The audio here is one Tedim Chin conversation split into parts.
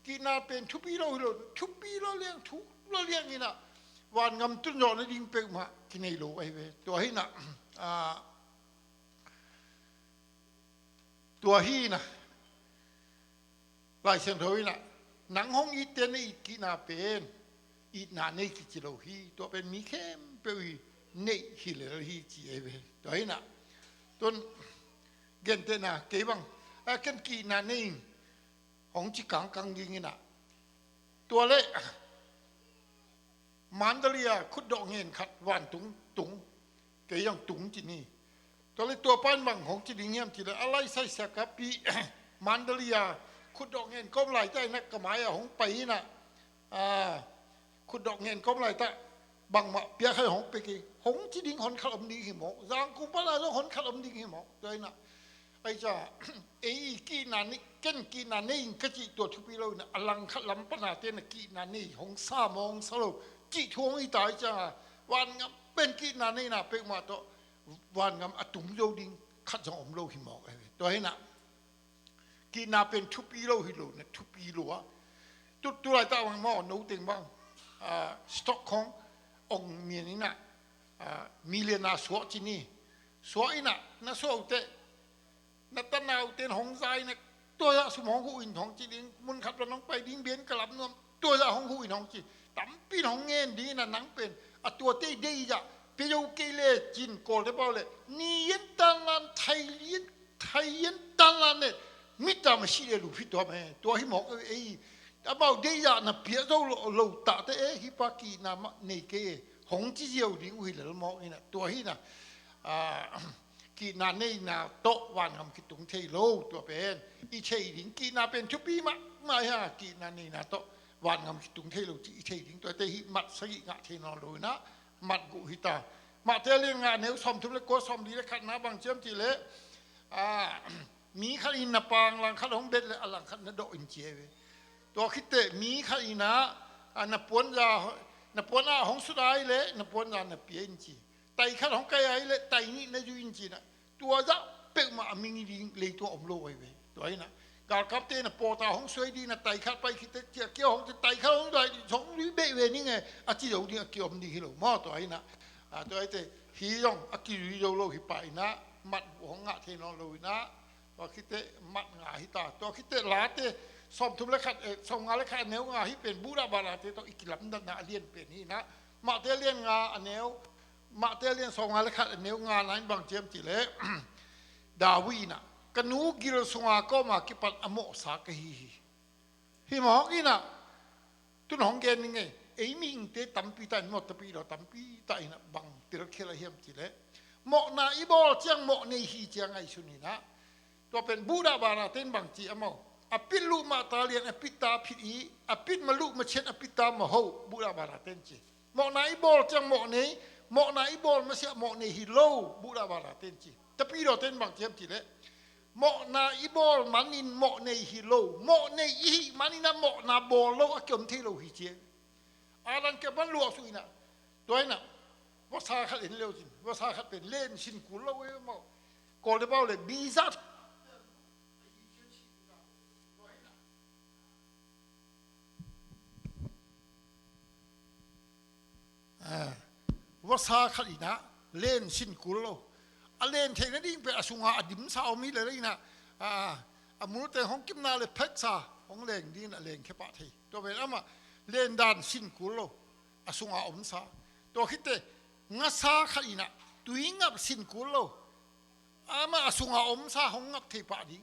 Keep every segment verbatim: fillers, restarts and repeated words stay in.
Kihna pen thupi lo hi lo, thupi lo liang, thu lo liang inah, vangam tun zawh nading peuhmah kinei lo ahi ve. Tua hinah, ah, tua hinah, Lai Siangtho inah, nang hong itte na it kihna pen itna nei kici lo hi, tua pen mi khempeuh i neih hi lel hi ci ahi ve. Tua hinah, tun, gentehna kei bang, a, ken kihna nei ing hong ci kangkang ding inah, tua le Mandalay a khutdawh ngen khat vantung tung, kei zong tung ci ni. Tua le tua pa in bang hong ci ding hiam ci le, a lai sai siakap pi Mandalay a khutdawh ngen kawm laitah inah ka mai ah hong pai inah, a, khutdawh ngen kawm laitah bangmah piak hai hong pia kei, hong ci ding hon khat om ding hi mawk, Zangkung pan a zong hon khat om ding hi mawk. Tua inah, ai ca, ei kihna nei, ken kihna nei ing ka cih tua thupi lo inah, a langkhat lam pana te na kihna nei hong sa maw hong sa lo cih thu hong hi ta ai ca, vangam pen kihna neina peuhmah tawh vangam a tung zo ding khat zong om lo hi mawk ahi ve. Tua hinah, kihna pen thupi lo hi lo na, thupi lo a. Tu, tu laitah bang maw, no teng bang, ah, stock khong ong mian inah, ah, million a suah ci ni. Suah inah, na suah uh teh, na tanau ten hong za inah, tua zah sum hong huh in hong ci ding, mun khat pan hong pai ding, bian ka lam nuam, tua zah hong huh in hong ci. Tampi in hong ngen ding inah, nang pen a tuate i deih zah pia zo kei le cin, Kawlte pau le, ni in tanlan, thai in, thai in tanlan le, mitam a si le lu phi tua me, tua hi mawk ei, amau deih zah na pia zo lo, lo tah te e, hi pa kihna mah nei kei e, hong ci ziau ding uh hi lel mawk inah, tua hinah, ah, kihna neina tawh vangam kitung thei lo, tua pen i thei ding, kihna pen thupi mahmah hi a, kihna neina tawh vangam kitung thei lo cih i thei ding, tuate hi mat sagih ngah thei nawn lo inah, mat guh hi ta. Matthai lian nga a neu sawmthum le kua, sawmli le khatna bang ci hiam ci le, a, mi khat in na pang langkhat hong bet le a langkhat na dawh in ci ahi ve. Tua khit teh mi khat inah, a, na puanza, na puan ah hong sut a ai le na puanza na pia in ci. Tai khat hong kai a ai le tai nih na zui in ci inah, tua zah peuhmah a ming ding leitung ah om lo ahi ve. Tua hinah, galkapte na pawta hong suai ding inah, tai khat pai khit teh ci a kia hong ci, tai khat hong zui, hong zui beh ve ning e, a ci zo ding a kiom ding hi lo maw. Tua hinah, a, tua hi teh, hi zong a kizui zo lo hi pah inah, mat hong ngah thei nawn lo inah, tua khit teh mat nga hi ta. Tua khit teh Late sawmthum le khat, eh, sawmnga le khat a neu nga, hi pen Buddha barate tawh i kilamdanna a lian pen hi inah, Matthai lian nga a neu, Matthai lian sawmnga le khat a neu ngana in bang ci hiam ci le, David inah, ka nu gil sunga kawma kipan a mawhsa ka hi hi. Hi mawk inah, tun hong gen ning e, ei mihingte tampi tah in mawh, tapi lo tampi tah inah bang telkhel a hiam ci le, mawhna i bawl ciang mawh nei hi ciang ngaihsun inah, tua pen Buddha barate in bang ci a maw, a pit luh mah ta lian, a pit ta phit i, a pit ma luh ma cian, a pit ta ma ho, Buddha barate in ci. Mawhna i bawl ciang mawh nei, mawhna i bawl masiah mawh nei hi lo, Buddha barate in ci. Tapi lo ten bang ci hiam ci le, mawhna i bawl manin mawh nei hi lo, mawh nei i hih manin a mawhna bawl lo a kiom thei lo hi ci. A dang kia pan luah suh inah, tua inah, vasa khat en leu cin, vasa khat pen len sin kul lo e maw. Kawlte pau le biza. Ah, vasa khat inah len sin kul lo. A len theih nading pen a sunga a dimsa om hi lel inah, ah, a multe hong kimna le pheksa hong leng dingin a lengkhia pah thei. Tua pen amah len dan sin kul lo, a sunga omsa. Tua khit teh ngasa khat inah tui ngap sin kul lo, amah a sunga omsa hong ngap thei pah ding.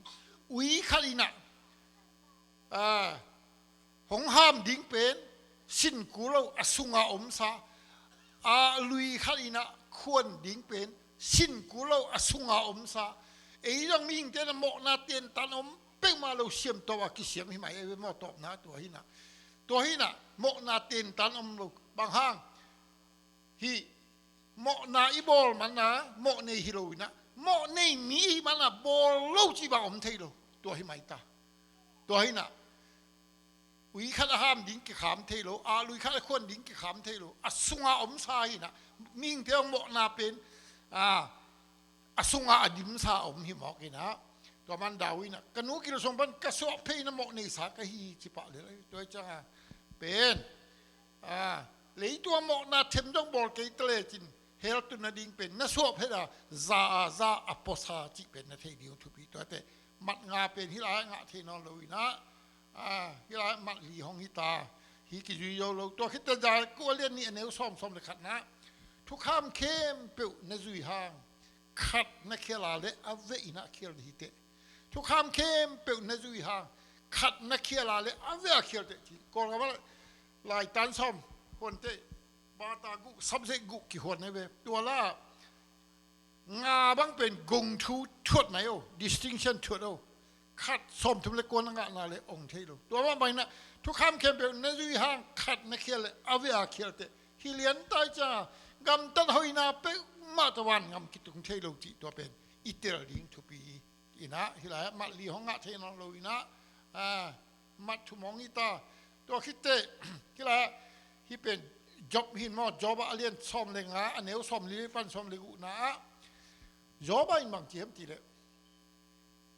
Ui khat inah, ah, hong ham ding pen sin kul lo, a sunga omsa. A lui khat inah khuan ding pen sin kul lo, a sunga omsa. Ei zong mihingte na mawhna tentan om peuhmah lo, siam tawh a kisiam hi mai e maw, tawpna tua hinah. Tua hinah mawhna tentan om lo. Bang hang? Hih mawhna i bawl mana mawh nei hi lo inah, mawh nei mi i hih mana bawl lo cih bang om thei lo. Tua hi mai ta. Tua hinah, ui khat a ham ding kikham thei lo, a lui khat a khuan ding kikham thei lo, a sunga omsa hinah, mihingte hong mawhna pen, a, a sunga a dimsa om hi mawk inah. Tua man David in ah, ka nu gil sung pan ka suah phei in ah mawh neisa ka hi ci pah lel. Tua hi ciangin pen, a, leitung ah mawhna them dong bawl kei ta lecin hell tun nading pen na suah phei a, za a, za a puasa cih pen na thei ding uh thupi. Tuate mat nga pen hih lai-ah ngah thei nawn lo in ah, a, hih lai-ah mat li hong hi ta. Hih kizui zo lo. Tua khit teh Jakob a lian nih a neu sawm, sawm le khatna, thukham khempeuh na zui hang khat na khial a leh a veh in ah khial hi teh. Thukham khempeuh na zui hang khat na khial a leh a veh a khial teh ci. Kawlgam ah laitan sawm huan teh, bata guk, subject guk kihuan hi ve. Tua la nga bang pen gong thu thuat mai o, distinction thuat o. Khat sawmthum le kua na ngahna leh ong thei lo. Tua mah bang in ah thukham khempeuh na zui hang khat na khial leh a veh a khial teh. Hih lian ta hi ciangin gamtat hoihna peuhmah tawh vangam kitung thei lo cih tua pen i tel ding thupi. In ah hih lai-ah mat li hong ngah thei nawn lo in ah, a, mat thum hong hi ta. Tua khit teh hih lai-ah hih pen Job hi maw, Job ah a lian sawm le nga, a neu sawm li pan sawm le gukna ah, Job in bang ci hiam cih leh,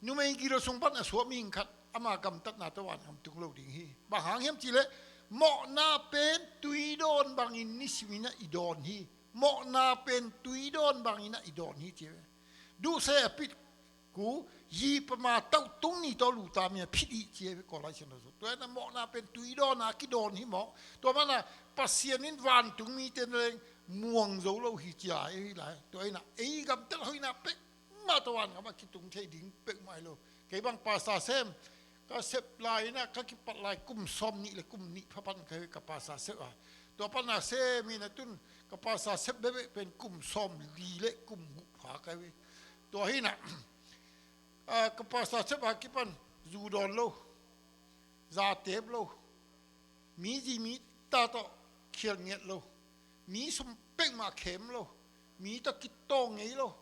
numei gil sung pan a suah mihing khat ama gamtatna tawh vangam tung lo ding hi. Bang hang hiam cih leh, mawhna pen tui dawn bangin nisim in ah i dawn hi. Mawhna pen tui dawn bangin ah i dawn hi ci ve. Duhse a pit ku, yi pama tauh tung ni tawh luta mi a phit hi ci ve, Kawl Lai Siangtho sung. Tua hi in ah mawhna pen tui dawn a kidawn hi mawk. Tua man ah Pasian in vantung mite na leng muang zo lo hi ci a, ei lai. Tua hi in ah ei gamtat hoihna peuhmah tawh vangam a kitung thei ding peuhmah hi lo. Kei bang pastor sem ka sep lai in ah ka kipat lai kum sawm nih le kum nih pha pan ka hi ve ka pastor sep a. Tua pan a sem in ah tun ka pastor sep bekbek pen kum sawm li le kum guk pha ka hi ve. Tua hi in ah, a, ka pastor sep a kipan zu dawn lo, za tep lo, mi zi mi ta tawh khial ngiat lo, mi sum peuhmah khem lo, mi tawh kitaw ngei lo.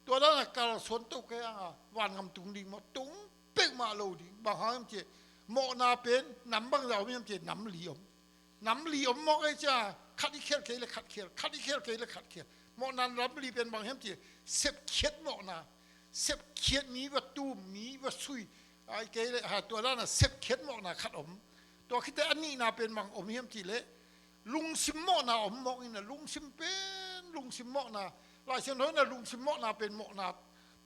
Tua dan a kalsuan to ka hi hang a, vangam tung ding maw? Tung peuhmah lo ding. Bang hang hiam cih leh, mawhna pen nam bangzah om hiam cih leh nam li om. Nam li om mawk ei ciang, khat i khial kei leh khat khial, khat i khial kei leh khat khial. Mawhna nam li pen bang hiam cih leh, sepkhiat mawhna. Sepkhiat, mi va tum, mi va sui, ahih kei leh, ha, tua dan a sepkhiat mawhna khat om. Tua khit teh a nihna pen bang om hiam cih leh, lungsim mawhna om mawk in ah, lungsim pen, lungsim mawhna. Lai Siangtho in ah lungsim mawhna pen mawhna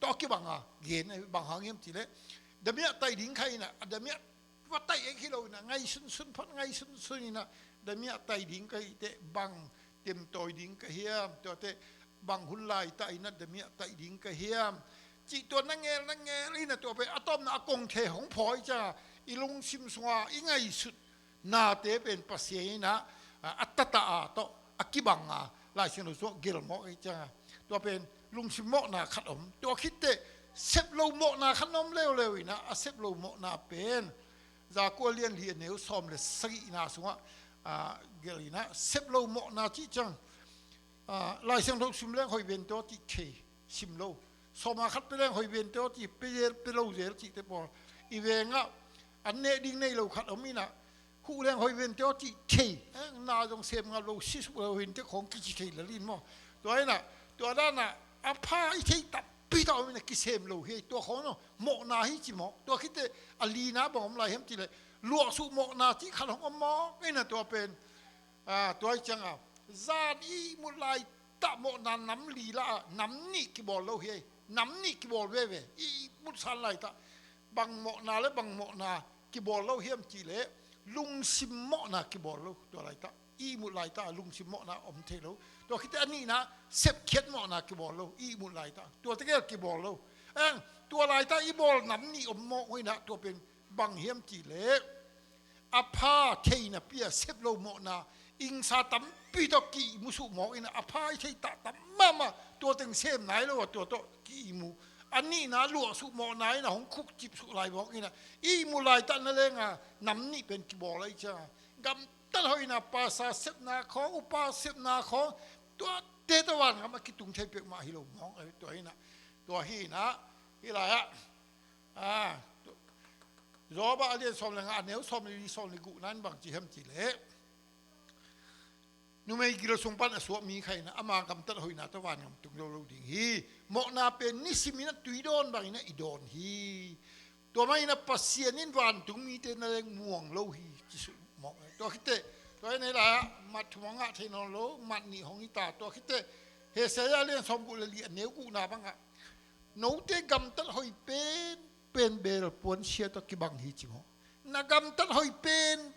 tawh kibang a gen, bang hang hiam cih leh, damiah taih ding kha in ah, a damiah va taih ek hi lo in ah, ngai sunsun phot, ngai sunsun in ah, damiah taih ding ka hih teh bang temtawi ding ka hiam, tua teh bang hun laitah in ah damiah taih ding ka hiam cih tua na ngel, na ngel in ah, tua pen a tawpna a kong thei hong phawi ciang a, i lungsim sung a i ngaihsut nate pen Pasian in ah, a, a tata a tawh a kibang a, Lai Siangtho sung ah gelh mawk ei ciang a, tua pen lungsim mawhna khat om. Tua khit teh sep lo mawhna khat om leuleu in ah, a sep lo mawhna pen Jakob a lian li a neu sawm le sagihna sung ah, a, gelh in ah, sep lo mawhna cih ciang, a, Lai Siangtho sim leng hoih vente aw cih thei, sim lo. Sawma khat pia leng hoih vente aw cih, pia zel, pia lo zel cih teh pawl. I veng ah an neh ding nei lo khat om in ah, huh leng hoih vente aw cih thei, eh, na zong sem ngam lo, si suk leng hoih vente khawng kici thei lel in maw? Tua in ah, tua dan a, a pha i theih tampi tak om in ah kisem lo hi, tua khawng aw, mawhna hi ci mawk. Tua khit teh a lina bang om lai hiam cih leh, luahsuk mawhna cih khat hong om mawk in ah, tua pen, a, tua hi ciang a, zan i ihmut laitah mawhna nam li lah a, nam nih kibawl lo hi. Nam nih kibawl veve, i ihmut san laitah. Bang mawhna le bang mawhna kibawl lo hiam cih leh, lungsim mawhna kibawl lo. Tua laitah, i ihmut laitah lungsim mawhna om thei lo. Tua khit teh a nihna, sepkhiat mawhna kibawl lo, i ihmut laitah. Tua tegel kibawl lo. Eng, tua laitah i bawl nam nih om mawk uh in ah, tua pen bang hiam cih leh, a pha theihna pi a sep lo mawhna, ingsa tampi tawh ki-ihmu suk mawk in ah, a pha i theih taktak mahmah, tua teng sem nai lo a, tua tawh ki-ihmu. A nihna, luahsuk mawhna in ah hong khukcip suk lai mawk in ah, i ihmut laitah na leng a, nam nih pen kibawl ahih ciang a, gamtat hoih in ah, pastor sepna khawng, upa sepna khawng, tuate tawh vangam a kitung thei peuhmah hi lo mawk, tua hi in ah, tua hi in ah, hih lai ah, a, Job a lian sawm le nga, a neu sawm le li, sawm le gukna in bang ci hiam cih leh, Numei gil sung pan a suah mi khat in ah ama gamtat hoihna tawh vangam tung zo lo ding hi. Mawhna pen nisimin ah tui dawn bangin ah i dawn hi. Tua mahin ah Pasian in vantung mite na leng muang lo hi, ci suk mawk. Tua khit teh, tua hi a, nai lai-ah mat thum hong ngah thei nawn lo, mat nih hong hi ta. Tua khit teh Isaiah a lian sawmguk le li, a neu gukna bangah, note gamtat hoih penpen beel puansia tawh kibang hi, ci mawk. Na gamtat hoih pen,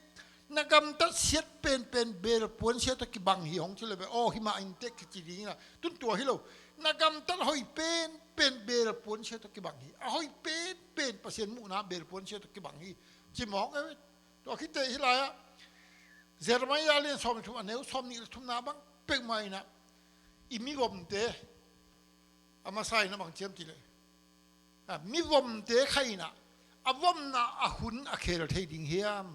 na gamtat siat penpen beel puansia tawh kibang hi, hong ci le beh, aw, hi mah inteh kici ding in ah, tun tua hi lo. Na gamtat hoih penpen beel puansia tawh kibang hi. A hoih penpen Pasian muhna beel puansia tawh kibang hi, ci mawk e. Tua khit teh hih lai-ah Jeremiah a lian sawm le thum, a neu sawmnih le thumna bang peuhmah in ah, i mivomte, a masa in ah bang ci hiam cih leh, a, mivomte khat in ah a vomna a hun a khel thei ding hiam?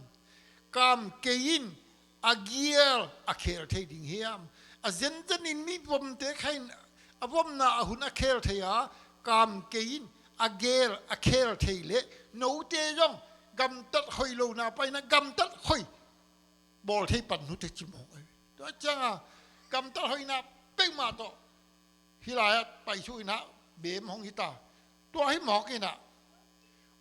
Kam kei in a gial a khel thei ding hiam? A zenzen in mivomte khat in a vomna a hun a khel thei a, kam kei in a gial a khel thei leh, note zong gamtat hoih lohna pan in ah gamtat hoih bawl thei pan uh teh, ci mawk e. Tua ciangah gamtat hoihna peuhmah tawh hih lai-ah paisuk in ah beem hong hi ta. Tua hi mawk in ah,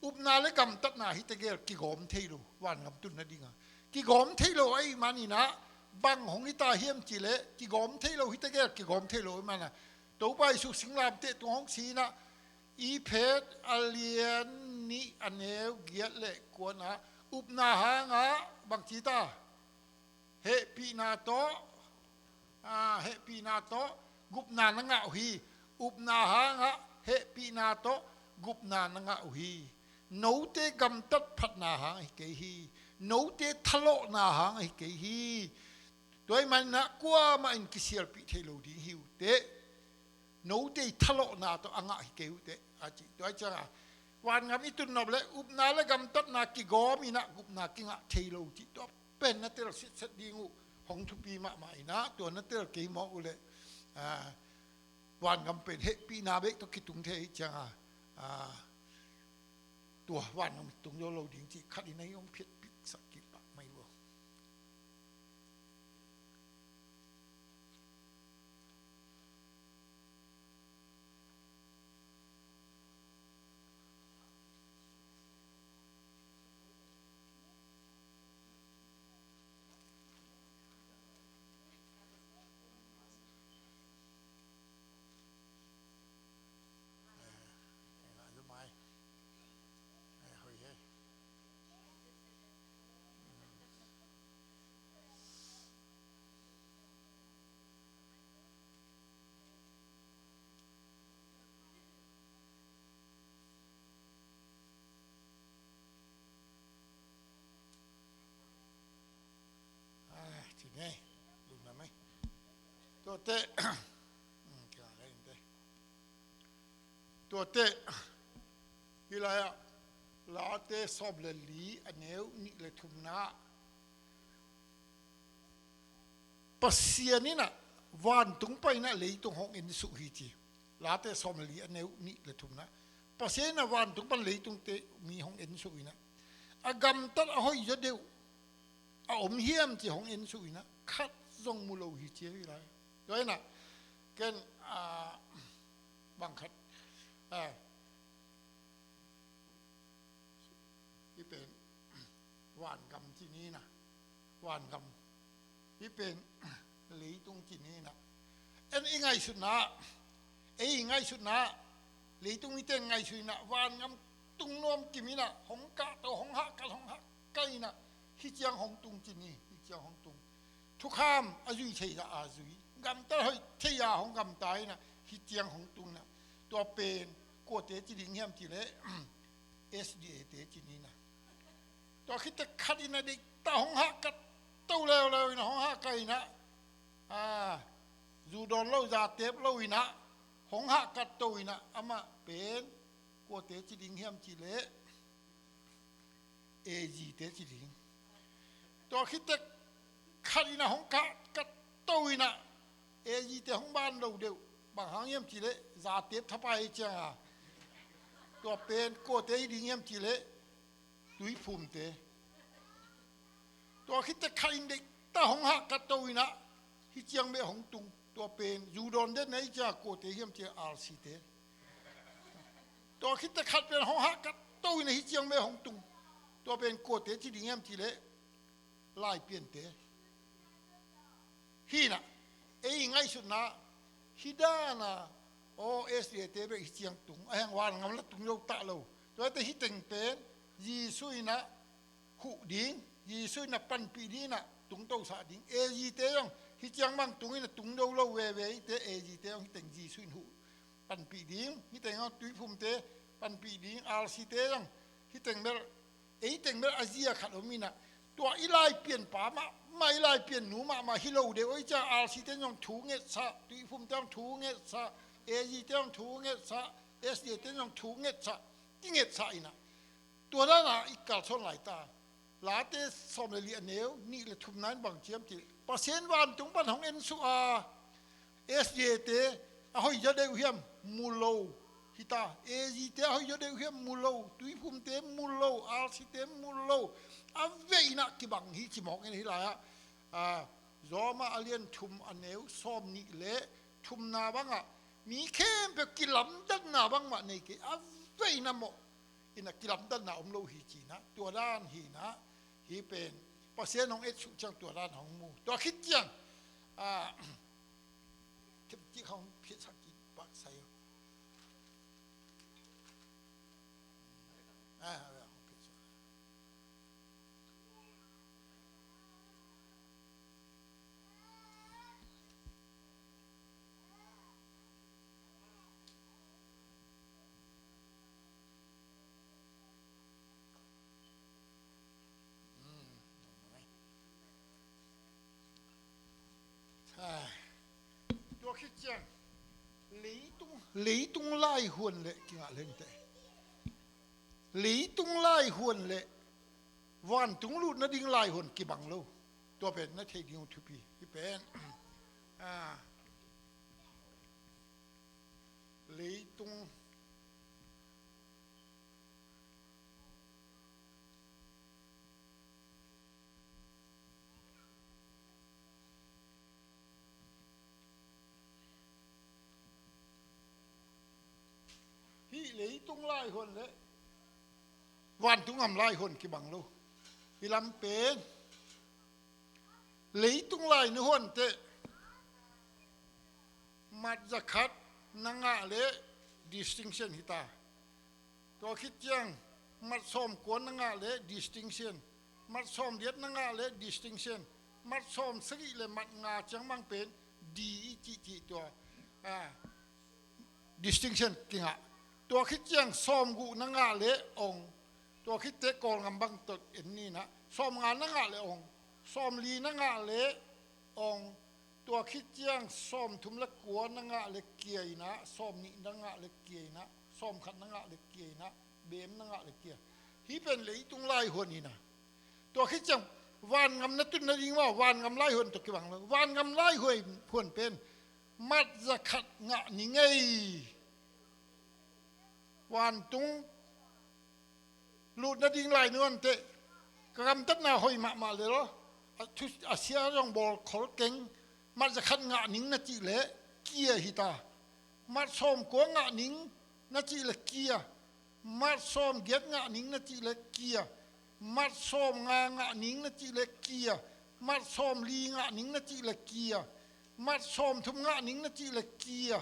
upna le gamtatna hi tegel kigawm thei lo, vangam tun nading a kigawm thei lo ahih man in ah, bang hong hi ta hiam cih leh, kigawm thei lo hi tegel, kigawm thei lo ahih man ah, Topa Jesu singlamteh tung hong si in ah, Ephet a lian nih, a neu giat le kua-ah, upna hangah bang ci ta? Hehpihna tawh, a, hehpihna tawh gupna na ngah uh hi. Upna hangah hehpihna tawh gupna na ngah uh hi. Note gamtat phatna hang ahi kei hi. Note thalawhna hang ahi kei hi. Tua ahih man in ah kuamah in kisialpih thei lo ding hi uh teh. Note i thalawhna tawh a ngah hi kei uh teh, a ci. Tua ahih ciangah vangam i tun nop leh upna le gamtatna kigawm in ah gupna kingah thei lo cih tua pen na tel sitset ding uh hong thupi mahmah in ah, tua na tel kei mawk uh leh, a, vangam pen hehpihna bek tawh kitung thei ahih ciangah, a, tua vangam tung zo lo ding cih khat in ah hong phiatpiksak kik pah mai uh. Ai, ci ngei, lungdam ei. Tuate, tuate, hih lai-ah, Late sawm le li, a neu nih le thumna. Pasian in ah vantung pan in ah leitung hong ensuk hi ci. Late sawm le li, a neu nih le thumna. Pasian in ah vantung pan leitungte mi hong ensuk in ah, a gamtat a hoih zaw deuh a om hiam ci hong ensuk in ah, khat zong mu lo hi ci hi lai. Tua in ah ken, a, bang khat, a, hih pen vangam ci ni na, vangam. Hih pen leitung ci ni na. En i ngaihsutna, ei i ngaihsutna, leitung mite ngaihsut in ah vangam tung nuam kim in ah hong kahto, hong hahkat, hong hahkat in ah hih ciang hong tung ci ni, hih ciang hong tung. Thukham a zui thei-a a zui, gamta hoih thei-a hong gamta in ah hih ciang hong tung in ah, tua pen kuate ci ding hiam cih leh, S D A te ci ni na. Tua khit teh khat in ah deihta hong hahkat to leuleu in ah, hong hahkat in ah, a, zu dawn lo, za tep lo in ah, hong hahkat to in ah, amah pen kuate ci ding hiam cih leh, A G te ci ding. Tua khit teh khat in ah hong hahkat to in ah, A G te hong ban lo deuh, bang hang hiam cih leh, za tep thapai ciang a, tua pen kuate hi ding hiam cih leh, Tuiphumte. Tua khit teh khat in deihta hong hahkat to in ah, hih ciang beh hong tung. Tua pen zu dawn den na hi ciang kuate hiam ci a, R C te. Tua khit teh khat pen hong hahkat to in a hih ciang beh hong tung. Tua pen kuate ci ding hiam cih leh Laipiante hi in ah, ei ngaihsutna hih dan a, aw, S D A te bek hih ciang tung, a heng van ngam la tung zo ta lo. Tua hi teh hih teng pen Jesu in ah huh ding, Jesu in ah panpih ding in ah tungtosah ding. A G te zong hih ciang bang tung in ah tung zo lo veve hi teh, A G te zong hih teng Jesu in huh panpih ding, hih teng zong tuiphumte panpih ding, R C te zong hih teng bel, ei teng bel a zia khat om in ah, tua i Laipianpa mahmah, i Laipiannu mahmah hi lo deuh, oi ciang R C te zong thu ngetsah, tuiphumte zong thu ngetsah, A G te zong thu ngetsah, S D A te zong thu ngetsah, kingetsah in ah, tua dan a i kalsuan lai ta. Late sawm le li a neu nih le thumna in bang ci hiam cih leh, Pasian vantung pan hong en suk a, S D A te a hoih zaw deuh hiam mu lo hi ta, A G te a hoih zaw deuh hiam mu lo, tuiphumte mu lo, R C te mu lo, a vei in ah kibang hi ci mawk in, hih lai ah, a, Rom a lian thum a neu sawm nih le thumna bang ah mi khempeuh kilamdanna bangmah nei kei, a vei in ah mawh in ah kilamdanna om lo hi ci in ah, tua dan hi in ah, hih pen Pasian hong et suk ciang tua dan hong mu. Tua khit ciang, a, themcik hong phiatsak kik pak sai. A, hong phiatsak. Tua khit ciang leitung, leitung laihuan le kingah leng teh, leitung laihuan le vantung lut nading laihuan kibang lo. Tua pen na theih ding uh thupi hi pen. A, leitung hih leitung laihuan le vantung gam laihuan kibang lo. Hih lam pen leitung lai na huan teh mat zakhat na ngah leh distinction hi ta. Tua khit ciang mat sawm kua na ngah leh distinction, mat sawm giat na ngah leh distinction, mat sawm sagih le mat nga ciang bang pen D i cihcih tua, a, distinction kingah. Tua khit ciang sawm guk na ngah leh ong, tua khit teh Kawlgam bang tawh en ni in ah, sawm nga na ngah leh ong, sawm li na ngah leh ong, tua khit ciang sawm thum le kua na ngah leh kia in ah, sawm nih na ngah leh kia in ah, sawm khat na ngah leh kia in ah, beem na ngah leh kia. Hih pen leitung laihuan hi in ah. Tua khit ciang vangam na tun nading maw, vangam laihuan tawh kibang lo. Vangam laihuan, huan pen mat zakhat ngah ning ei. Vantung lut nading lai na huan teh, ka gamtatna hoih mahmah lel, a thu, a sia zong bawl khol keng, mat zakhat ngah ning na cih leh kia hi ta. Mat sawm kua ngah ning na cih leh kia. Mat sawm giat ngah ning na cih leh kia. Mat sawm nga ngah ning na cih leh kia. Mat sawm li ngah ning na cih leh kia. Mat sawm thum ngah ning na cih leh kia.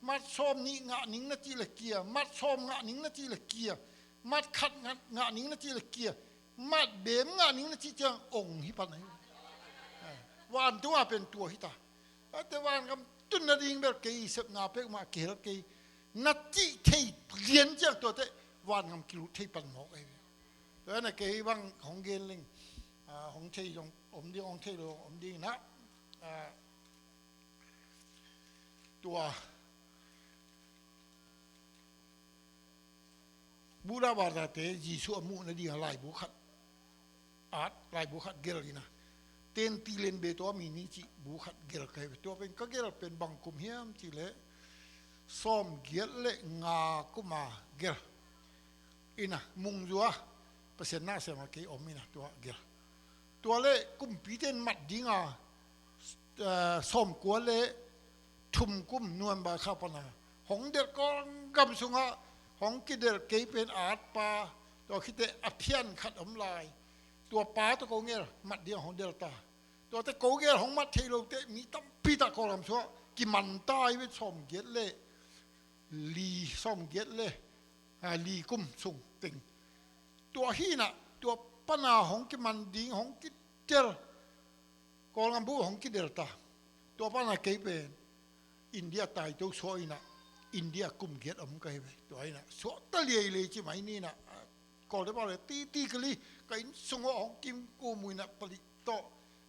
Mat sawm nih ngah ning na cih leh kia. Mat sawm ngah ning na cih leh kia. Mat khat ngah, ngah ning na cih leh kia. Mat beem ngah ning na cih ciang ong hi pan ahi. Vantung a pen tua hi ta. Ate vangam tun nading bel kei sepna peuhmah kihel kei. Na cih thei lian ciang tua teh vangam kilut thei pan mawk ahi. Tua na kei bang hong gen leng, a, hong thei zong om ding, hong thei lo om ding in ah, a, tua Buddha Bathate Jesu a muh nading a laibu khat at, laibu khat gelh in ah, Tenti Lenbe Tua Mi Ni cih bu khat gelh ka hi ve. Tua pen ka gelh pen bang kum hiam cih leh sawm giat le nga kum a gelh in ah, Mungzua Pasian na sem a kei om in ah tua gelh. Tua leh kumpite in mat ding a ah, sawmkua le thum kum November kha pana hong delh, Kawlgam sungah hong kidelh kei pen a atpa, tua khit teh a phian khat om lai. Tua pa tawh ko gel mat ding hong delh ta. Tuate ko gel hong mat thei lo teh mi tampi tak Kawlgam sungah kiman ta hi ve, sawmgiat le li, sawmgiat le, ah, li kum sung teng. Tua hi inah, tua pana hong kiman ding, hong kidelh, Kawlgam bup hong kidelh ta. Tua pana kei pen India taito suah inah, India kum giat om ka hi ve. Tua inah suah ta liailei ci mai ni inah, ah, Kawlte pau le titi kali, ka inn sungah hong kim um uh inah, palik tawh,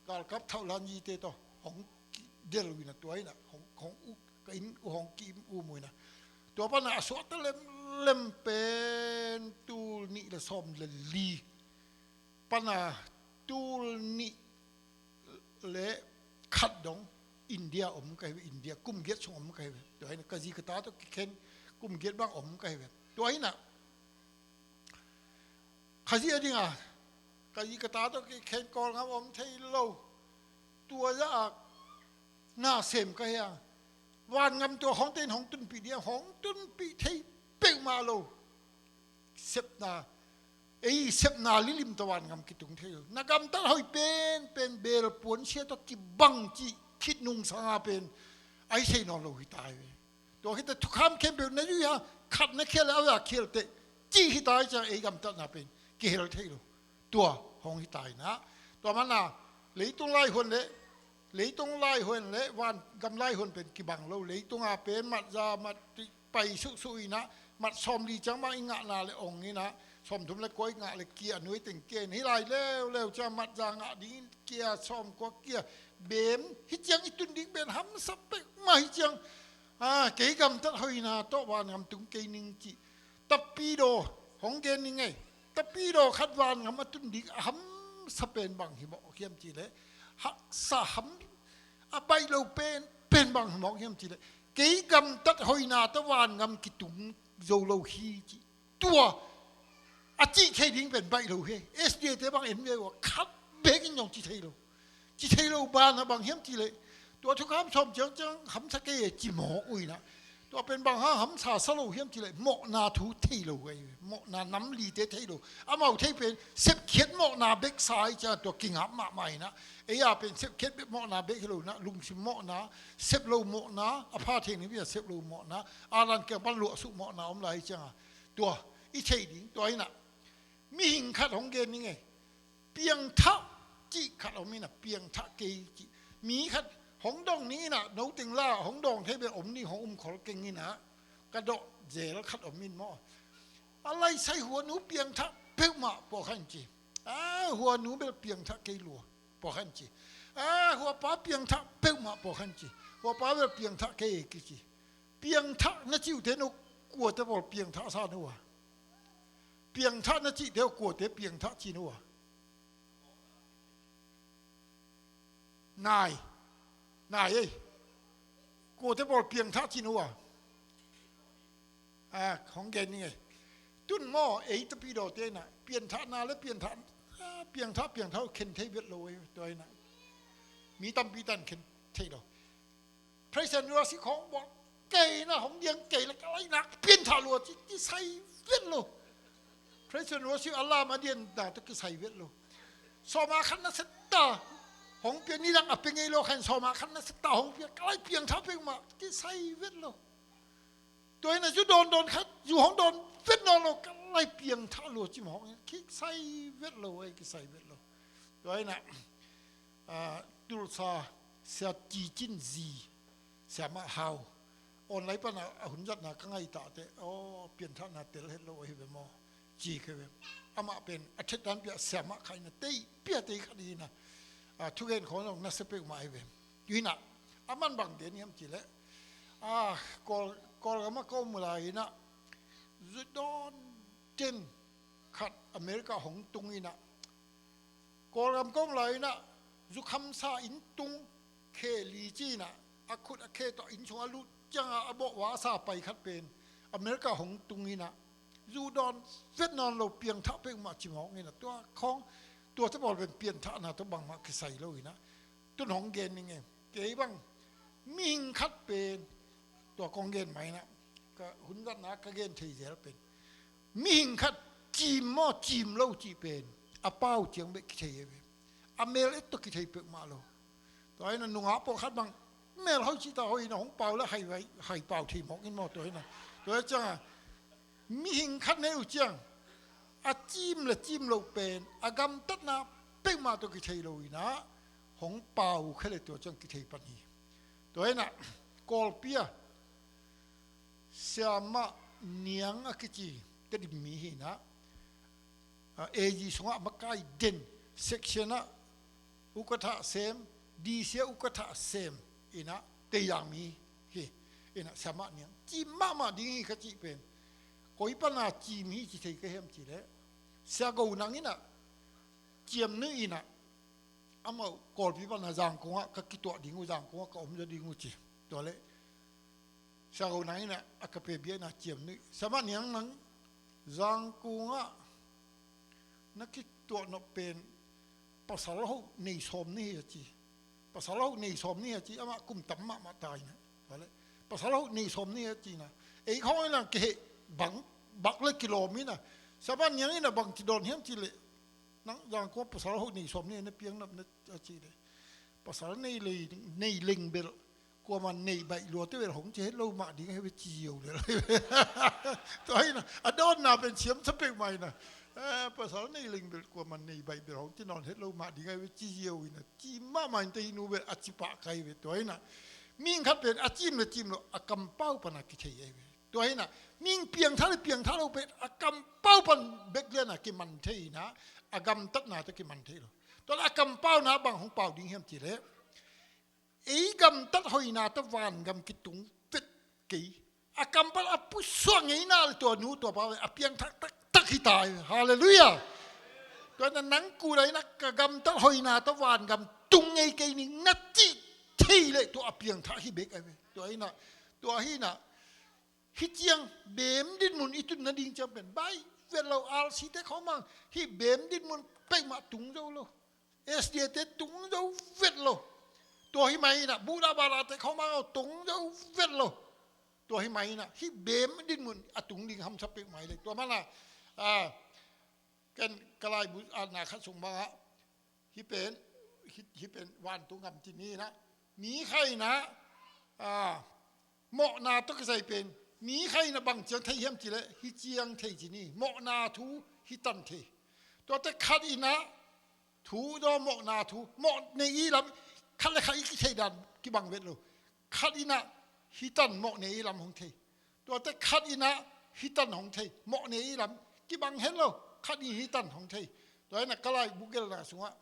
galkap thauh lanjite tawh hong kidelh uh inah, tua inah hong, hong uh, ka inn uh hong kim um uh inah. Tua pana a suah ta lemlem pen tul nih le sawm le li pana, tul nih le khat dong India om ka hi ve, India kum giat sung om ka hi ve. Tua inah ka zi ka ta tawh kikhen kum giat bang om ka hi ve. Tua inah Khazih a dinga, ka zi ka ta tawh kikhen Kawlgam om thei lo. Tua zah a na sem ka hi a, vangam tua khawngte in hong tunpih ding a, hong tunpih thei peuhmah lo. Sepna, ei sepna lilim tawh vangam kitung thei lo. Na gamtat hoih penpen belpuan sia tawh kibang cih khitnung sanga pen a hi thei nawn lo hi ta hi ve. Tua khit teh thukham khempeuh na zui a, khat na khial le a vei a khial teh cih hi ta hi ciang ei gamtatna pen kihel thei lo. Tua hong hi ta inah, tua mana leitung laihuan le, leitung laihuan le vangam laihuan pen kibang lo. Leitunga pen matza mat pai suhsuh inah, mat sawmli ciang bang i ngahna le ong inah, sawmthum le kua i ngah le kia, a nuai teng kia in, hi lai leuleu ciang matza ngah ding in kia, sawmkua kia, bem hi ciang i tun ding pen hamsa peuhmah hi ciang, ah, kei gamtat hoihna tawh vangam tung kei ning cih. Tapidaw hong gen ning ei. Tapidaw khat vangam a tun ding a hamsa pen bang hi mawk hiam cih leh, haksa ham a baih lo pen, pen bang hi mawk hiam cih leh, kei gamtat hoihna tawh vangam kitung zo lo hi cih. Tua a cih thei ding pen baih lo hi. S D A te bang en ve uh a, khat bekin zong ci thei lo. Ci thei lo banah bang hiam cih leh, tua thukham sawm ciangciang hamsa kei e ci mawk uh inah, tua pen bang hang hamsa sa lo hiam cih leh, mawhna thu thei lo uh ahi ve. Mawhna nam lite thei lo. Amau thei pen sepkhiat mawhna bek sa ahi ciang tua kingap mahmah inah, ei a pen sepkhiat bek mawhna bek hi lo inah, lungsim mawhna, sep lo mawhna, a pha thei ning pi a sep lo mawhna, a dan kiang pan luahsuk mawhna om lai ahi cianga, tua i thei ding. Tua inah mihing khat hong gen ning ei. Piangthah cih khat om inah, piangthah kei cih. Mi khat hong dong ning inah, no teng la hong dong thei bek om ning, hong um khol keng inah, ka dawh zel khat om in maw. A laisai huanu piangthah peuhmah pua khan ci. A huanu bel piangthah kei lua pua khan ci. A huapa piangthah peuhmah pua khan ci. Huapa bel piangthah kei kici. Piangthah na cih uh te no, kuate pawl piangthah sa no a? Piangthah na cihte uh kuate piangthah ci no a? Nai. Nai ei. Kuate pawl piangthah ci no a? A, hong gen ning ei. Tun maw, ei Tapidawte inah pianthahna le pianthah, a, piangthah, piangthah uh khen thei vet lo ei, tua inah mi tampi tan khen thei lo. Praise and worship khawng bawl kei inah, hong diang kei le ka laihna pianthah lua ci, kisai vet lo. Praise and worship a lam a dianna tawh kisai vet lo. Sawma khat na setta hong pia, nidang a pia ngei lo khan sawma khat na setta hong pia, ka lai piangthah peuhmah, kisai vet lo. Tua inah zu dawndawn khat, zu hong dawn vet nawn lo, ka lai piangthah lua ci mawk, kisai vet lo ei, kisai vet lo. Tua inah, ah, Tulsa Sia Ci Cin zi, Siamah Hau, online pana a hun zatna ka ngaih tahteh, aw, pianthahna tel het lo ahi ve maw, ci khe ve. Amah pen a thet dan pia siamah khat inah, tei pia tei khat inah, ah, thugen khawng zong nasia peuhmah ahi ve. Tua inah a man bang den hiam cih leh, ah, Kawl, Kawlgam ah ka om lai inah, zu dawn den khat America hong tung inah, Kawlgam ka om lai inah, zukhamsa inn tung, khe li ci inah, a khut a khe tawh inn sung a lut cianga a bawh va a sa pai khat pen America hong tung inah, zu dawn vet nawn lo, piangthah peuhmah ci mawk inah, tua khawng, tuate pawl pen pianthahna tawh bangmah kisai lo inah, Tun hong gen ning e. Kei bang mihing khat pen, tua kong gen mai na, ka hun zatna ka gen thei zel pen, mihing khat cim maw cim lo cih pen a pau ciang bek kithei e ve. A mel et tawh kithei peuhmah lo. Tua hi na nungah pawlkhat bang mel hoih cih ta hoih na hong pau le hai, hai pau thei mawk in maw. Tua hi na, tua hi cianga mihing khat nei uh ciang a cim le cim lo pen a gamtatna peuhmah tawh kithei lo hi na hong pau khia le tua ciang kithei pan hi. Tua hi na Kawlpi a Siamah Niang a kici Tedim mi hi na, a, A G sungah makai den, section ah ukatha sem, D C ah ukatha sem, ina Teizang mi hi, ina Siamah Niang. Cim mahmah ding hi ka cih pen, koi pana cim hi ci thei ka hiam cih leh, Sia Go Nang ina, Ciam Nuih ina, amau Kawlpi pana Zangkong ah ka kituah ding uh, Zangkong ah ka om zaw ding uh ci. Tua leh Sia Go Nang ina a ka pe bia ina Ciam Nuih, Siamah Niang nang Zangkong ah na kituah nop pen pasal hoh nei sawm ni hi a ci. Pasal hoh nei sawm ni hi a ci, amah kum tam mahmah ta ina. Tua leh pasal hoh nei sawm ni hi a ci ina. Ei khawng ina kiheh bang bak le kilawm ina. Siamah Niang ina bang ci dawn hiam cih leh, nang Zangkong ah pasal hoh nei sawm ni hi na piang nop na a cih leh, pasal nei lei, nei leng bel kuaman nei baih lua te bel hong ci het lo mah ding ahi ve ci ziau lel. Tua hi na a dawnna pen siam sa peuhmah ina. Eh, pasal nei leng bel kuaman nei baih bel hong ci nawn het lo mah ding ahi ve ci ziau ina, cim mahmah in te hi nu bel a ci pah ka hi ve. Tua hi na mihing khat pen a cim le cim lo a kampau pana kithei ahi ve. Tua hi na mihing piangthak le piangthak lo pen a kampau pan bek liana kiman thei ina, a gamtatna tawh kiman thei lo. Tua leh a kampauna bang hong pau ding hiam cih leh, ei gamtat hoihna tawh vangam kitung vet kei. A kampau a pusuak ngeina le tua nu tua pa ve a piangthak taktak hi ta hi. Halleluiah. Tua ina nang kul a ina ka gamtat hoihna tawh vangam tung ngei kei ning na cih thei leh tua a piangthak hi bek ahi ve. Tua ina, tua hi ina hih ciang beem dinmun i tun nading ciang pen baih vet lo, R C te khawng mang hih beem dinmun peuhmah tung zo lo. S D A te tung zo vet lo. Tua hi mai ina buhdah balah te khawng mang tung zo vet lo. Tua hi mai ina hih beem dinmun a tung ding hamsa peuhmah hi le. Tua mana, a, ken ka laibu atna khat sung bangah, hih pen, hih, hih pen vantung gam ci ni ina, mi khat ina, a, mawhna tawh kisai pen mi khat ina bang ciang thei hiam cih leh hih ciang thei ci ni, mawhna thu hih tan thei. Tuate khat ina thu zaw mawhna thu, mawh nei i lam, khat le khat i kithei dan kibang vet lo. Khat ina hih tan mawh nei i lam hong thei. Tuate khat ina hih tan hong thei, mawh nei i lam kibang het lo. Khat in hih tan hong thei. Tua ina ka laibu gelna sungah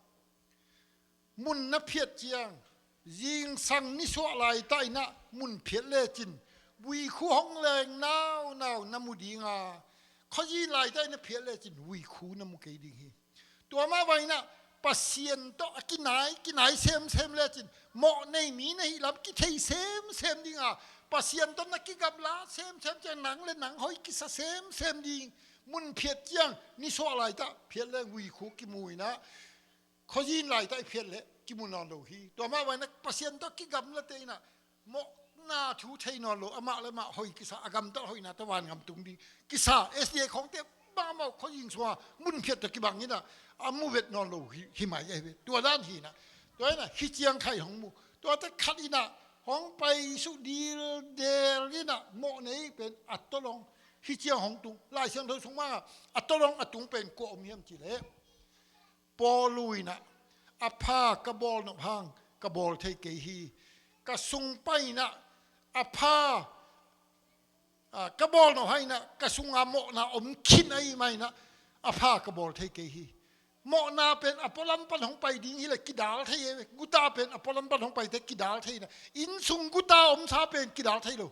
mun na phiat ciang, zingsang nisuah laitah ina mun phiat lecin vuikhu hong leng naunau na mu dinga, khuazin laitah ina phiat lecin vuikhu na mu kei ding hi. Tua mah bang ina Pasian tawh a kinai, kinai semsem lecin mawh nei mi na hih lam kithei semsem dinga, Pasian tawh na kigamla semsem ciang nang le nang hoih kisa semsem ding. Mun phiat ciang nisuah laitah phiat leng vuikhu kimu ina, khuazin laitah i phiat leh kimu nawn lo hi. Tua mah bang ina Pasian tawh kigamlate ina mawhna thu thei nawn lo, amah le amah hoih kisa, a gamtat hoihna tawh vangam tung ding kisa, S D A khawngte bang amau khuazing sungah mun phiat tawh kibang ina a mu vet nawn lo hi, hi mai ahi ve. Tua dan hi ina, tua ina hih ciang khat hong mu. Tuate khat ina hong paisuk dildel ina mawh nei pen a tawlawng hih ciang hong tung. Lai Siangtho sung mah a tawlawng a tung pen kua om hiam cih leh, Paul uh ina, a pha ka bawl nop hang ka bawl thei kei hi. Ka sung pai ina a pha, a, ka bawl nop hang ina ka sunga mawhna om khin ahih manin a pha ka bawl thei kei hi. Mawhna pen a pualam pan hong pai ding hi leh kidal thei e. Guta pen a pualam pan hong paite kidal thei ina, innsung guta omsa pen kidal thei lo.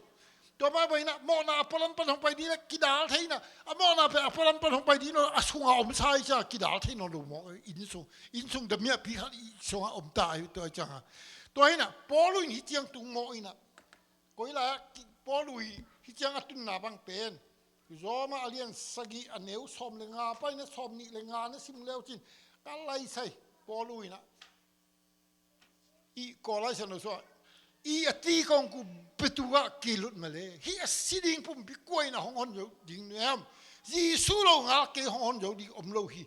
Tua mah bang ina mawhna a pualam pan hong pai ding le kidal thei ina, a mawhna pen a pualam pan hong pai ding lo, a sunga omsa hi ciang kidal thei nawn lo mawk. Innsung, innsung damiahpi khat i sunga om ta hi tua hi cianga. Tua hi ina Paul uh in hih ciang tung mawh ina, koi lai ah ki, Paul uh hih ciang a tunna bang pen, Roma a lian sagih a neu sawm le nga pai ina sawm nih le nga na sim leucin ka laisai. Paul uh ina I Kawlai siangtho sungah, i a ti kong ku betu ah kilut male, hih a si ding pumpi kua in a hong hon zo ding nuam? Jesu lo ngal kei hong hon zo ding om lo hi,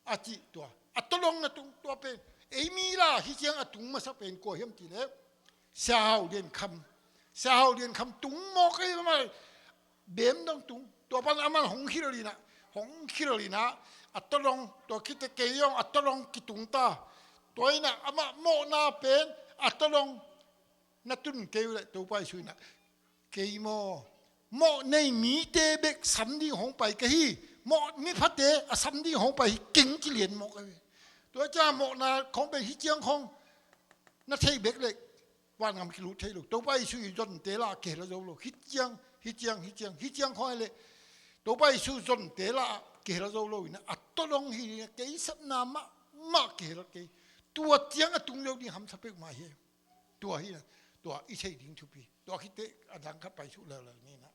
a cih tua. A tawlong na tung tua pen, ei mi la hi ciang a tung masa pen kua hiam cih leh, Sia Hau Lian Kham. Sia Hau Lian Kham tung mawk ei, amah bem dong tung. Tua pan amah hong khil inah, hong khil inah, a tawlong, tua khit teh kei zong a tawlong kitung ta. Tua inah amah mawhna pen, a tawlong na tun kei uh leh Topa Jesu inah, kei maw, mawh nei mite bek sam ding hong pai ka hi. Mawh miphate a sam ding hong pai hi keng ci lian mawk ka hi. Tua ciang mawhna khong pen hi ciang khong na thei bek leh vangam kilut thei lo. Topa Jesu i zonte lah kihel zo lo. Hi ciang, hi ciang, hi ciang, hi ciang khong leh Topa Jesu zonte lah kihel zo lo inah, a tawlong hi, kei satna mahmah kihel kei. Tua ciang a tung zo ding hamsa peuhmah hi. Tua hi, tua i thei ding thupi. Tua khit teh a dang khat pai suh leuleu ni na.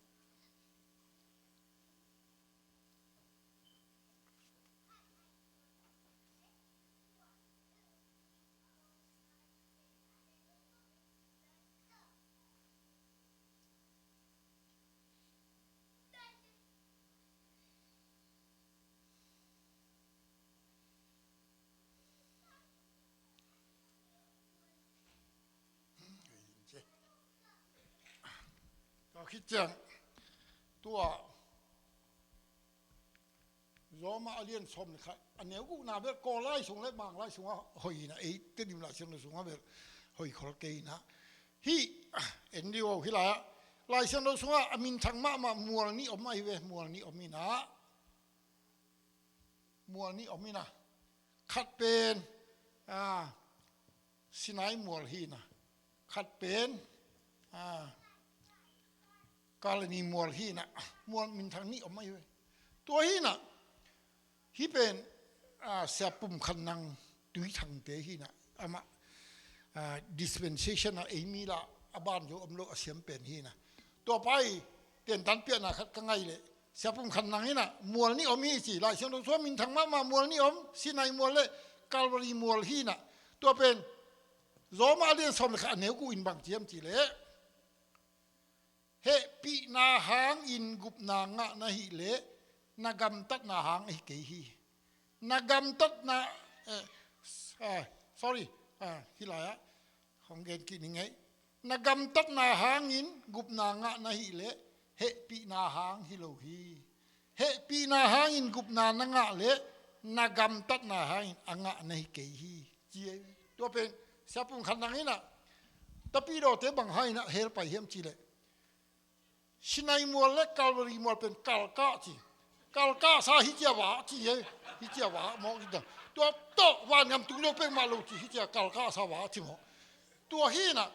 Tua khit ciang, tua Roma a lian sawm le khat, a neu gukna bel Kawlai sung le Manglai sungah hoih inah, ei Tedim Lai Siangtho sungah bel hoih khol kei inah. Hih, en dih uh, hih lai-ah Lai Siangtho sungah a minthang mahmah mual nih om ahi ve, mual nih om inah. Mual nih om inah. Khat pen, a, Sinai mual hi inah. Khat pen, a, Kalvari mual hi inah. Mual minthang nih om ahi ve. Tua hi inah. Hih pen, a, Sia Pum Khan Nang Tui Thangte hi inah. Amah, a, dispensation ah ei mi lah a banzo om lo a siam pen hi inah. Tua pai, tentan piakna khat ka ngai leh, Sia Pum Khan Nang inah mual nih om hi ci, Lai Siangtho sungah minthang mahmah mual nih om, Sinai mual le Kalvari mual hi inah. Tua pen Roma a lian sawm le khat a neu guk in bang ci hiam cih leh, hehpihna hangin gupna ngah na hih leh na gamtatna hang ahi kei hi. Na gamtatna, eh, s-, ah, sorry, ah, hih lai-ah hong gen kik ning ei. Na gamtatna hangin gupna ngah na hih leh hehpihna hang hi lo hi. Hehpihna hangin gupna na ngah leh na gamtatna hangin a ngah na hi kei hi, ci ei. Tua pen Sia Pum Khan Nang inah, Tapidawte bang hang inah hel pai hiam cih leh, Sinai mual le Kalvari mual pen kalkah ci. Kalkahsa hi cia vak ci ei. Hi cia vak mawk hi ta. Tua tawh vangam tung lo peuhmah lo ci hi cia kalkahsa vak ci mawk. Tua hi inah,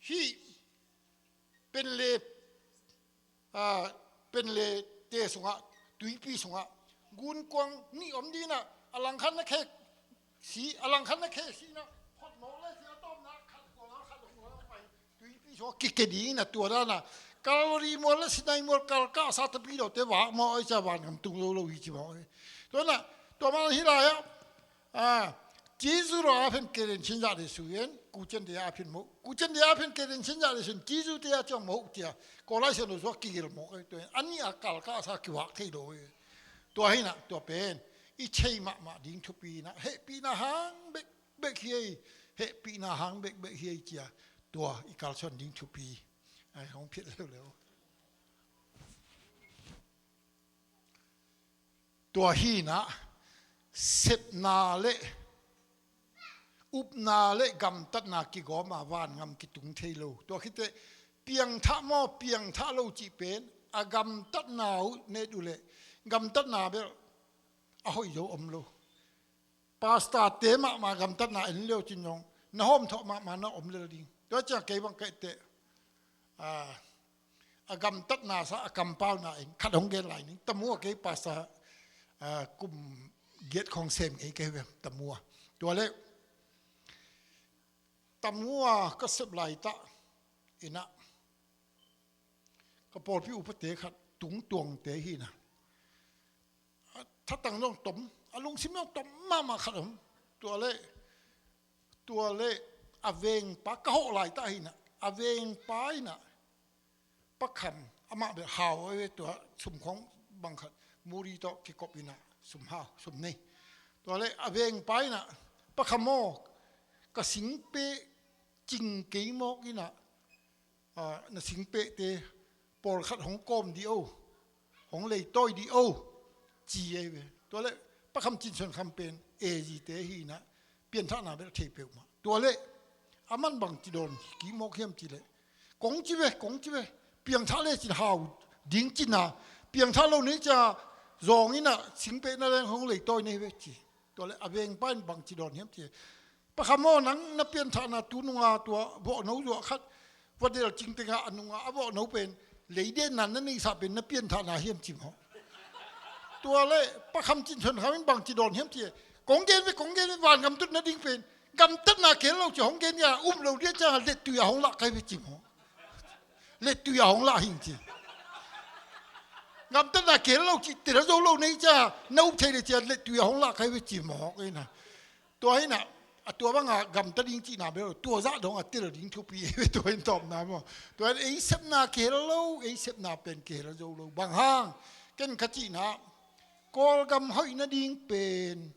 hih penle, a, penlete sungah, tuipi sungah gunkuang nih om ding inah, a langkhat na khek si, a langkhat na khek si inah, khot mawk le si a tawpna khat gual a khat gual a pai. Tuipi sungah kike ding inah tua dan a. Kalvari mual le Sinai mual kalkahsa Tapidawte vak mawk ei cia vangam tung lo lo hi ci mawk ei. Tua inah, tua man hih lai-ah, a, Jesu lo a phen kelen sin zah le su en, kucian de a phen mawk. Kucian de a phen kelen sin zah le su en, Jesu te a ciang mawk cia. Kawlai Siangtho sungah kigel mawk ei tua en. A nih a kalkahsa kivak thei lo ei. Tua hi inah, tua pen i thei mahmah ding thupi inah, hehpihna hang bek bek hi ei, hehpihna hang bekbek hi ei cia, tua i kalsuan ding thupi. Ai, hong phiat leuleu. Tua hi inah, sepna le upna le gamtatna kigawm a vangam kitung thei lo. Tua khit teh piangthah maw, piangthah lo cih pen, a gamtatna uh net uh leh, gamtatna bel a hoih zo om lo. Pastorte mahmah gamtatna en leu cin zong na hawmthawh mahmah na om lel ding. Tua ciang kei bang ka et teh, a, a gamtatna sa a kampauna in khat hong gen lai ning. Tamu a kei pastor, a, kum giat khong sem ngei kei ve, Tamu a. Tua leh Tamu a ka sep laitah inah, ka pawlpi upate khat tungtuangte hi inah. A thatang zong tom, a lungsim zong tom mahmah khat om. Tua leh, tua leh a vengpa ka hawh laitah hi inah, a vengpa inah Pa Kham, amah bel hau a ve, tua sum khawng bang khat muri tawh kikop inah sum hau, sum nei. Tua leh a vengpa inah, Pa Kham aw, ka singpeh cing kei mawk inah, ah, na singpehte pawlkhat hong kawm dih o, hong leitawi dih o, ci ei ve. Tua leh Pa Kham Cin Suan Kham pen A G te hi inah, pianthahna bel thei peuhmah. Tua leh aman bangci dawn kik mawk hiam cih leh, kong ci ve, kong ci ve, piangthah lecin hau ding cihna, piangthah lo ni cia zawng inah singpehna leng hong leitawi nei ve ci. Tua leh a vengpa in bangci dawn hiam cih leh, Pa Kham aw, nang na pianthahna tu nunga tua vawhno zuah khat va delcing tengah a nunga a vawhno pen leidenna na neihsah pen na pianthahna hiam ci maw? Tua leh Pa Kham Cin Suan Kham in bangci dawn hiam cih leh, kong gen ve, kong gen ve, vangam tut nading pen gamtatna kihel lo ci hong gen ia, um lo dia ciangah lettui a hong lah kai ve ci maw? Lettui a hong lah hing ci. Gamtatna kihel lo ci, tel zo lo nei ciangah na up thei le ciah lettui a hong lah kai ve ci maw? Inah, tua inah, a tua banga gamta ding cihna bel, tua zah dong a tel ding thupi ei ve, tua in tawpna maw? Tua in ei sepna kihel lo, ei sepna pen kihel zo lo. Bang hang? Ken ka cihna, Kawlgam hoih nading pen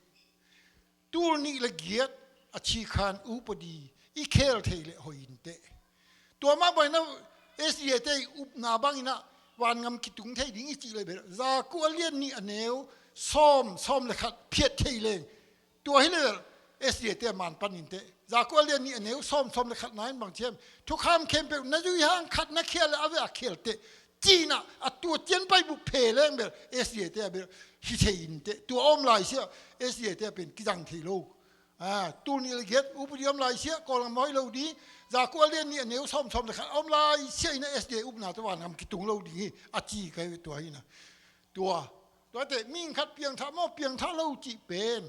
tul nih le giat a cikhan upadi i khel thei leh hoih inteh. Tua mah bangin ah S D A te i upna bangin ah vangam kitung thei ding i cih leh bel, Jakob a lian nih a neu sawm, sawm le khat phiat thei leng, tua hi leh bel S D A te a man pan inteh. Jakob a lian nih a neu sawm, sawm le khatna in bang ci hiam? Thukham khempeuh na zui hang khat na khial leh a ve a khial teh, ci-in ah a tua cian pai bup phe leng bel S D A te a bel hi thei inteh. Tua a om laisiah S D A te a pen kizang thei lo. A, tul nih le giat upadi a om laisiah Kawlgam hoih lo ding, Jakob a lian nih a neu sawm, sawm le khat a om laisiah in ah S D A upna tawh vangam kitung lo ding hi, a ci ka hi ve. Tua hi in ah, tua, tuate mihing khat piangthah maw, piangthah lo cih pen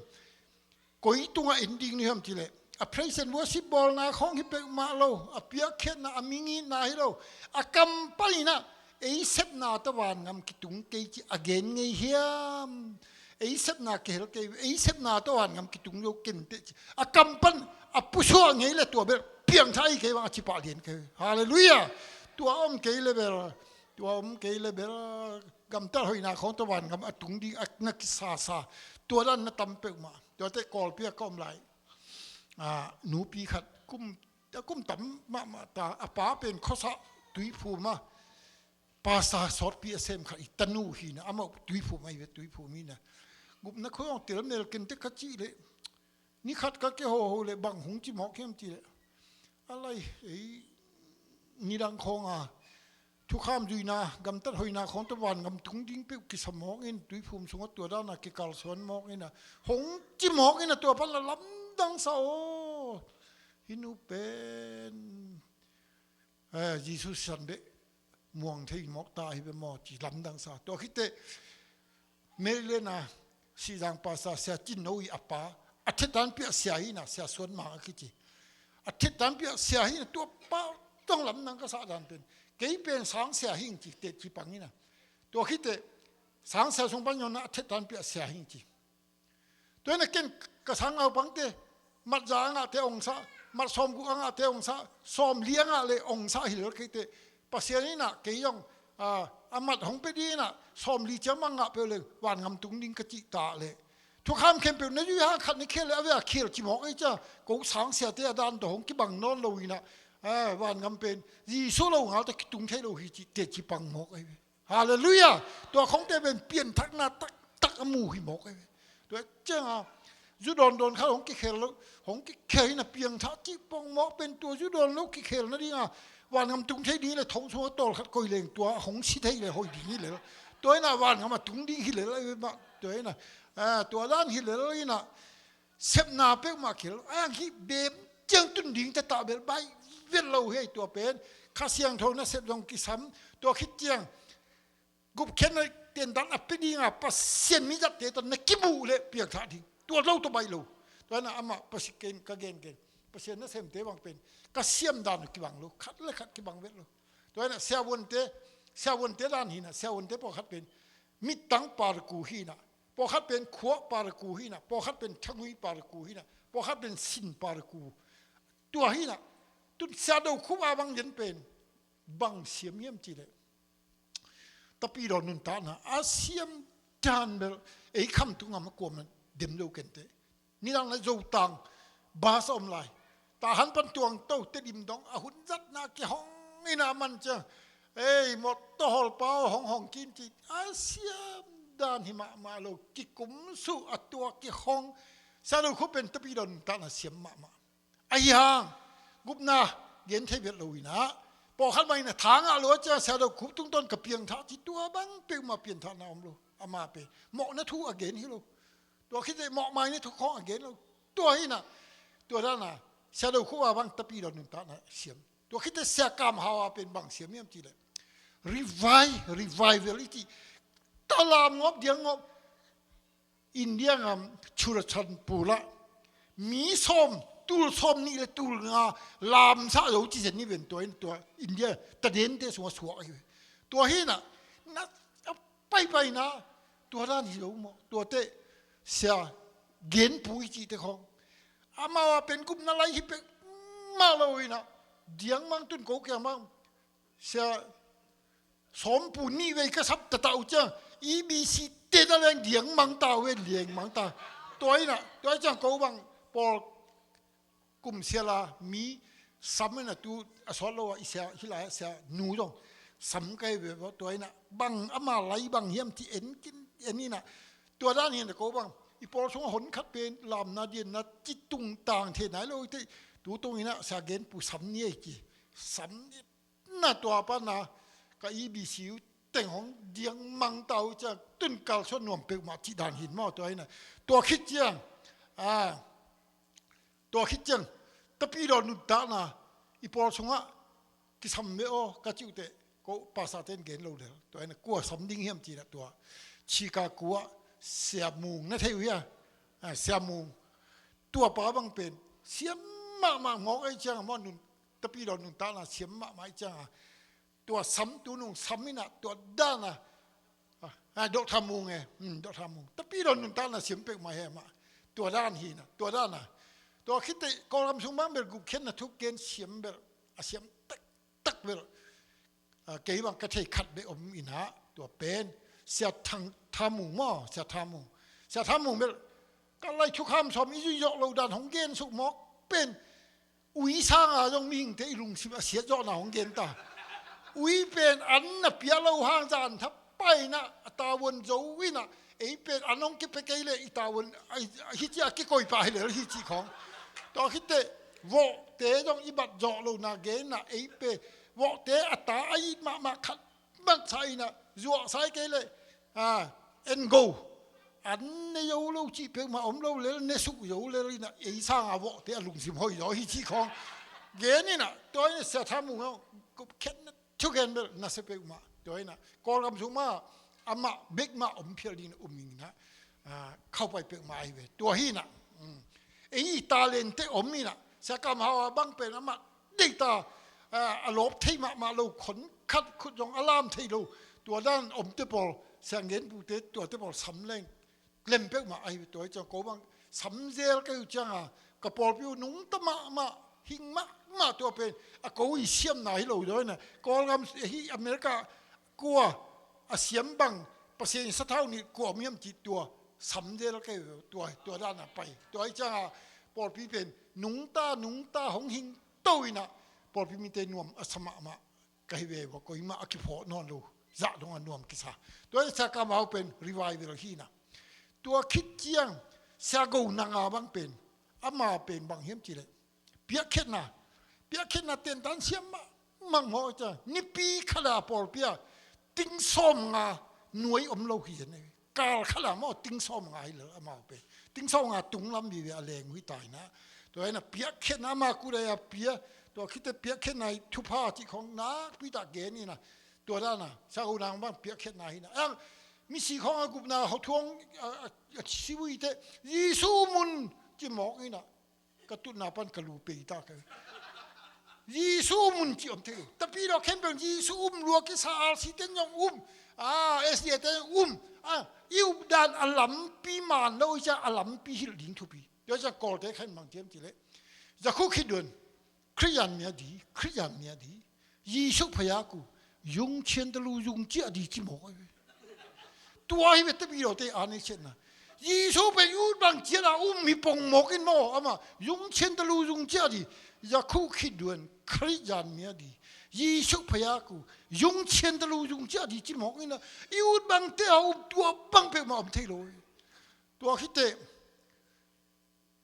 koi tungah en ding ni hiam cih leh, a praise and worship bawlna khawng hi peuhmah lo, a piakkhiatna, a mingitna hi lo, a kam pan in ah ei sepna tawh vangam kitung kei cih a gen ngei hiam? Ei sepna kihel kei, ei sepna tawh vangam kitung zo kei inteh cih a kam pan a pusuah ngei leh tua bel piangthah hi kei bang a ci pah lian kei. Halleluiah. Tua a om kei leh bel, tua a om kei leh bel gamtat hoihna khawng tawh vangam a tung ding a na kisasa, tua dan na tam peuhmah. Tuate Kawlpi ah ka om lai, a, nupi khat kum, a kum tam mahmah ta, a pa pen khuasah Tuiphum ah pastor sawtpi a sem khat hi, tanu hi in ah, amah Tuiphum ahi ve, Tuiphum hi in ah. Gupna khua zong tel mel kei inteh ka cih leh, ni khat ka kihawhho leh bang hong ci mawk hiam cih leh, a lai, ei, nidang khawng a thukham zuina, gamtat hoihna khawng tawh vangam tung ding peuh kisa mawk in, Tuiphum sungah tua dan a kikalsuan mawk in ah, hong ci mawk in ah, tua pan la lamdang sa aw. Hih nu pen, eh, Jesu sisan beh muang thei mawk ta hi ve maw ci lamdang sa. Tua khit teh Maryland a Sihzang pastor Sia Cin No i a pa, a thetan piah sia hi in ah, Sia Suan Mang a kici. A thetan piah sia hi in ah, tua pa tawh lamdang ka sah dan pen, kei pen sang sia hing ci, teci pang in ah. Tua khit teh sang sia sung pan nyawn ah a thetan piah sia hing ci. Tua hi in ah ken ka sang naupangte, mat za a ngahte ong sah, mat sawmguk a ngahte ong sah, sawmli a ngah leh ong sah hi lel kei teh, Pasian in ah kei zong, a, a mat hong pia ding in ah, sawmli ciang bang ngah peuh leng vangam tung ding ka cih ta leh, thukham khempeuh na zui hang khat na khial leh a ve a khial ci mawk ei cia, ko sang siate a dan tawh hong kibang nawn lo in ah, a, vangam pen Jesu lo ngal tawh kitung thei lo hi cih teci pang mawk ei ve. Halleluiah. Tua khawngte pen pianthakna taktak a mu hi mawk ei ve. Tua ciang a zu dawndawn khat hong kikhel lo, hong kikhel hi in ah, piangthah cih pong mawk pen tua zu dawn lo kikhel nading a vangam tung thei ding leh thong sungah tawl khat koih leng tua hong si thei leh hoih ding hi lel. Tua hi in ah vangam a tung ding hi lel ei ve mah. Tua hi in ah, a, tua dan hi lel in ah, sepna peuhmah kihel, a hang hih bem ciang tun ding taktak bel baih vet lo hi ei. Tua pen Kha Siangtho nasep zong kisam, tua khit ciang gupkhiatna tentan a pia ding a Pasian mizatte tawh na kimuh leh piangthah ding, tua lo tawh baih lo. Tua hi in ah amah Pasian, ken ka gengen, Pasian nasemte bang pen ka siam dan uh kibang lo, khat le khat kibang vet lo. Tua hi in ah siavuante, siavuante dan hi in ah, siavuante pawlkhat pen mittang paraku hi in ah, pawlkhat pen khuah paraku hi in ah, pawlkhat pen thagui paraku hi in ah, pawlkhat pen sin paraku. Tua hi inah, tun Sia Do Khup a bang lian pen bang siam hiam cih leh, Tapidaw nuntakna a siam dan bel ei Khamtung a ma kuamah dem lo kenteh. Nidang na Zotang bas a om lai, Tahan pan Tuangto Tedim dong a hun zatna kihong inah man ciang, ei, mawtaw hawlpa aw, hong hong kin ci, a siam dan hi mahmah lo, kikum suh a tua kihong. Sia Do Khup pen Tapidaw nuntakna siam mahmah. Ahi hang, gupna gen thei vet lo inah, pawlkhat bang inah tha ngah lo a ciang Sia Do Khup tungtawn ka piangthak ci, tua bang peuhmah pianthakna om lo. Ama pen mawhna thu a gen hi lo. Tua khit teh mawhmaina thu khawng a gen lo. Tua hi inah, tua dan a Sia Do Khup a bang Tapidaw nuntakna siam. Tua khit teh Sia Kam Hau a pen bang siam hiam cih leh, revive, revival i cih, ta lam ngawp, diang ngawp. India ngam Churachandpur ah mi sawm, tul sawm nih le tul nga lamsah zo ci zen ni ven, tua in tua India tadente sungah suak ahi ve. Tua hi inah, na a paipaina tua dan hi lo maw. Tuate Sia Genpu i cihte khawng, amau a pen gupna lai hi pek mah lo inah, diangmang tun ko kiang bang Sia Sawmpu nih vei ka sap tatah uh ciang, E B C te ta leng diangmang ta uh ve, diangmang ta. Tua inah, tua ciang ko bang pawl kum sia la mi sam inah, tu a sawt lo a i sia hi lai a sia nu zong sam kai ve. Tua inah bang ama lai bang hiam ci en kin en inah, tua dan hi inah ko bang i pawl sungah hon khat pen lamna dianna ci tungtang thei nai lo i teh, tu tung inah Sia Genpu sam ni ei ci, sam ni na tua pana ka E B C uh teng hong diangmang ta uh ciang tun kalsuan nuam peuhmah cih dan hi in maw. Tua inah, tua khit ciang, a, tua khit ciang Tapidaw nuntakna i pawl sungah kisam ve aw ka cih uh teh, ko pastor ten gen lo lel. Tua inah kua sam ding hiam cih inah, tua Chicago ah Sia Mung na thei uh hia? A, Sia Mung. Tua pa bang pen siam mahmah ngawk ei ciang a maw, nun Tapidaw nuntakna siam mahmah i ciang a, tua sam tu nung sam inah, tua dan a, a, a, Dawh Tha Mung e, hmm, Dawh Tha Mung. Tapidaw nuntakna siam peuhmah hi mah. Tua dan hi inah, tua dan a. Tua khit teh Kawlgam sung bang bel gupkhiatna thu gen siam bel, a siam taktak bel, a, kei bang ka thei khat bek om inah, tua pen Sia Thang Tha Mung maw, Sia Tha Mung. Sia Tha Mung bel ka lai thukham sawm i zuih zawh lo dan hong gen suk mawk pen, ui sanga zong mihingte i lungsim a siat zawhna hong gen ta. Ui pen an na piak lo hang zan thap pai inah, a tavuan zo inah, ei pen an hong kipia kei leh i tavuan a, a, hi ci a kikoih pah hi lel hi cih khawng. Tua khit teh vawhte zong i bat zawh lohna gen inah, ei pen vawhte a ta a it mahmah khat bangsa inah zuahsa i kei leh, a, en go. An ne zo lo cih peuhmah om lo lel, ne suk zo lel inah, ei sanga vawhte a lungsim hoih zaw hi cih khawng gen inah, tua inah Sia Tha Mung a gupkhiatna thugen bel nasia peuhmah. Tua inah Kawlgam sung mah amah bek mah om phial ding um inah, a, khaupai peuhmah ahi ve. Tua hi inah, um, ei i talente om inah, Sia Kam Hau a bang pen amah deita, a, a lawp thei mahmah lo, khon khat khut zong a lam thei lo. Tua dan omte pawl, Sia Genpute tuate pawl sam leng lem peuhmah ahi ve. Tua hi ciang ko bang sam zel ka hi uh ciang a, ka pawlpi uh nungta mahmah, hing mahmah, tua pen a ko i siamna hi lo. Tua inah Kawlgam hi, America kua a siam bang, Pasian sathau nih kua om hiam cih tua sam zel ka hi ve. Tua, tua dan a pai. Tua hi ciang a pawlpi pen nungta, nungta hong hing to inah, pawlpi mite nuam a sa mahmah ka hi ve ua, koimah a kiphawk nawn lo zah dong a nuam kisa. Tua hi ciang Sia Kam Hau pen revival hi inah. Tua khit ciang Sia Go Nang a bang pen, ama pen bang hiam cih leh, piakkhiatna, piakkhiatna tentan siam mahmah maw. Tua ciang nipi khat a pawlpi ah ting sawmnga nuai om lo hi zen e. Kal khat a maw, ting sawmnga hi lel amau pen. Ting sawmnga tunglam vive a leng uh hi ta inah. Tua inah piakkhiatna ama kut a pia, tua khit teh piakkhiatna i thupha cih khawng nakpi tak gen inah. Tua dan a Sia Go Nang bang piakkhiatna hi inah. Ang misi khawng a gupna hau thuang, a, a, a si uh hi teh, Jesu mun ci mawk inah. Ka tutna pan ka lu pei ta ka. Jesu mun ci om thei lo. Tapidaw khempeuh Jesu um lua kisa, R C ten zong um. A, S D A ten zong um. A, i updan a lampi man lo i ciang a lampi hilh ding thupi. Tua ciang Kawlte khen bang hiam cih leh, zakhu khit dun, Khristian mi a di, Khristian mi a di. Jesu phaya ku, yung chian talu yung cia di ci mawk ahi ve. Tua hi ve tapi lo te a nei chiatna. Jesu phaya ut bang ciat a um hi pong mawk in maw, ama yung chian talu yung cia di. Yakhu khit duan Khristian mi a di. Jesu phaya ku, yung chian talu yung cia di ci mawk in a, i ut bang te a um tua bang peuhmah om thei lo. Tua khit teh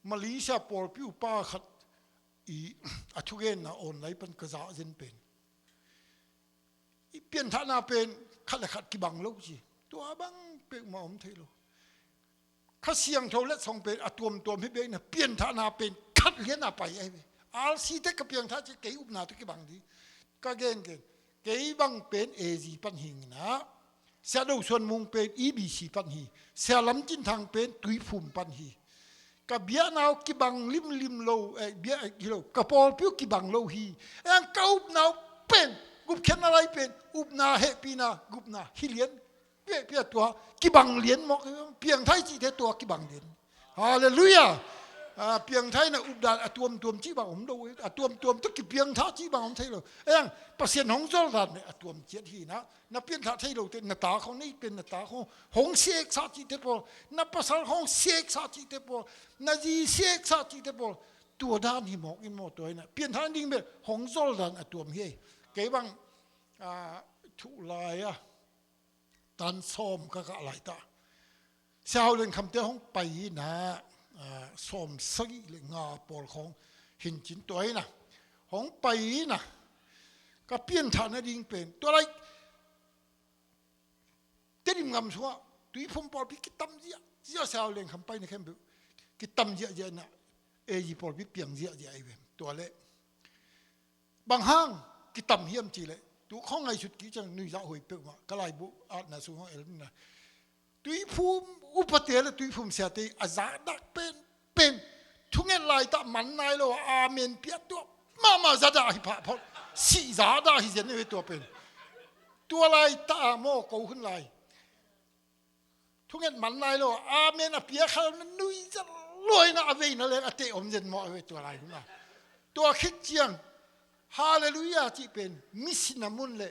Malaysia pawlpi upa khat i a thugenna online pan ka zah zen pen, i pianthahna pen khat le khat kibang lo ci. Tua bang peuhmah om thei lo. Kha Siangtho letsong pen a tuamtuam hi bek in a pianthahna pen khat lian a pai ahi ve. R C te ka piangthah ci kei upna tawh kibang di. Ka gengen. Kei bang pen A G pan hi in a, Sia Do Suan Mung pen E B C pan hi, Sia Lam Cin Thang pen Tuiphum pan hi. Ka biakna uh kibang limlim lo, eh, biak, eh, hi lo, ka pawlpi uh kibang lo hi. Eng ka upna uh pen, gupkhiatna lai pen, upna hehpihna, gupna hi lian. Pia, pia tua, kibang lian mawk, piangthah i cihte tua kibang lian. Halleluiah. Ah, piangthah in a updan a tuamtuam cih bang om lo, a tuamtuam tawh kipiangthah cih bang om thei lo. Eng, Pasian hong zol dan le a tuam ciat hi in a, na pianthah thei lo te, na ta khong, na it pen na ta khong hong siaksah cihte pawl, na pasal hong siaksah cihte pawl, na zi siaksah cihte pawl, tua dan hi mawk in maw tua hi in a, pianthah ding bel hong zol dan a tuam hi. Kei bang, ah, thuh lai a, tan sawm ka kah lai ta. Sia Hau Lian Kham te hong pai in a, ah, sawm sagih le nga pawl khong hin cin tua in a, hong pai in a, ka pianthah nading pen. Tua lai, Tedim gam sungah, Tuiphum pawlpi kitam ziahziah, Sia Hau Lian Kham paina khempeuh kitam ziahziah in a, A G pawlpi piang ziahziah ahi ve. Tua leh, bang hang kitam hiam cih leh, tu khong ngaihsut kik ciang nuizah huai peuhmah, ka laibu atna sung hong el in a. Tuiphum upate le Tuiphum siate a zahdah pen, pen, thunget laitah man nai lo a, amen pia tua mahmah zahdah hi phah phot, sih zahdah hi zen ve tua pen. Tua laitah a maw ko hun lai. Thunget man nai lo, amen a pia kha lo na nuizah lua in a, a veina leng a teh om zen maw a ve tua lai hun a. Tua khit ciang, halleluiah cih pen, mission a mun le,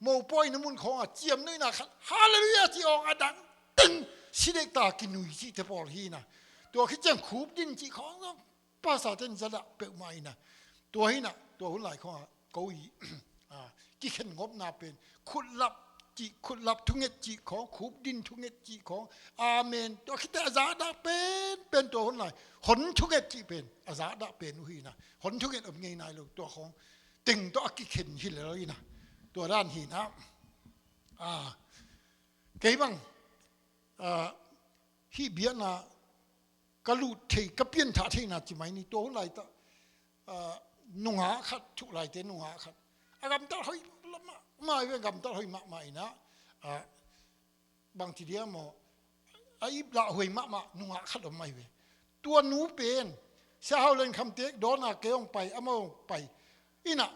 mopawina mun khawng a ciamnuihna khat, halleluiah cih awng a dang teng, sidekta kinui cihte pawl hi in a. Tua khit ciang khupdin cih khawng zong, pastor ten zadah peuhmah in a. Tua hi in a, tua hun lai khawng a, ko i, ah, kikhen ngopna pen, khutlap cih, khutlap thunget cih khawng, khupdin thunget cih khawng, amen. Tua khit teh a zahdah pen, pen tua hun lai, hon thunget cih pen, a zahdah pen uh hi in a. Hon thunget om ngei nai lo, tua khawng teng tawh a kikhen hi lel in a. Tua dan hi in a. Ah, kei bang, ah, hih biakna ka lut thei, ka pianthah theihna ci mai ni, tua hun laitah, ah, nungak khat, thuh laite nungak khat. A gamtat hoih mahmah, gamtat hoih mahmah in a, ah, bangci dia maw, a ip lah huai mahmah nungak khat om ahi ve. Tua nu pen, Sia Hau Lian Kham te dawn a kei hong pai, amah hong pai in a,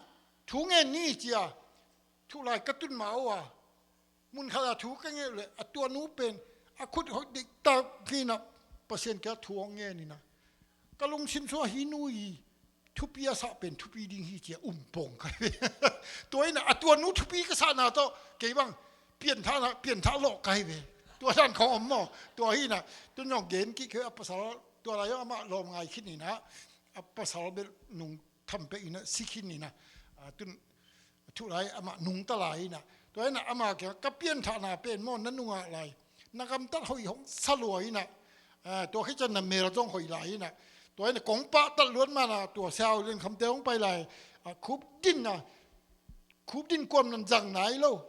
thu ngen ni ci a, thuh lai ka tun ma uh a, mun khat a thu ka ngen uh leh, a tua nu pen, a khut hoih diktak hi in a, Pasian kiang thu hong ngen in a, ka lungsim sungah hih nu i thupi a sah pen thupi ding hi ci a um pong ka hi ve. Tua in a, a tua nu thupi ka sahna tawh kei bang pianthahna, pianthah lawh ka hi ve. Tua dan khawng om maw. Tua hi in a, tun zong gen kik kei a pasal, tua lai zong amah lawm ngai khin in a, a pasal bel nung tham peh in a, si khin in a, ah, tun thuh lai amah nungta lai in a. Tua in a, amah kiang ka pianthahna pen maw, na nungak lai, na gamtat hoih hong sa lua in a. Ah, tua khit ciang na mel zong hoih lai in a. Tua in a kong pahtat luat man a, tua Sia Hau Lian Kham te hong pai lai, ah, khupdin a, khupdin kuaman zang nai lo,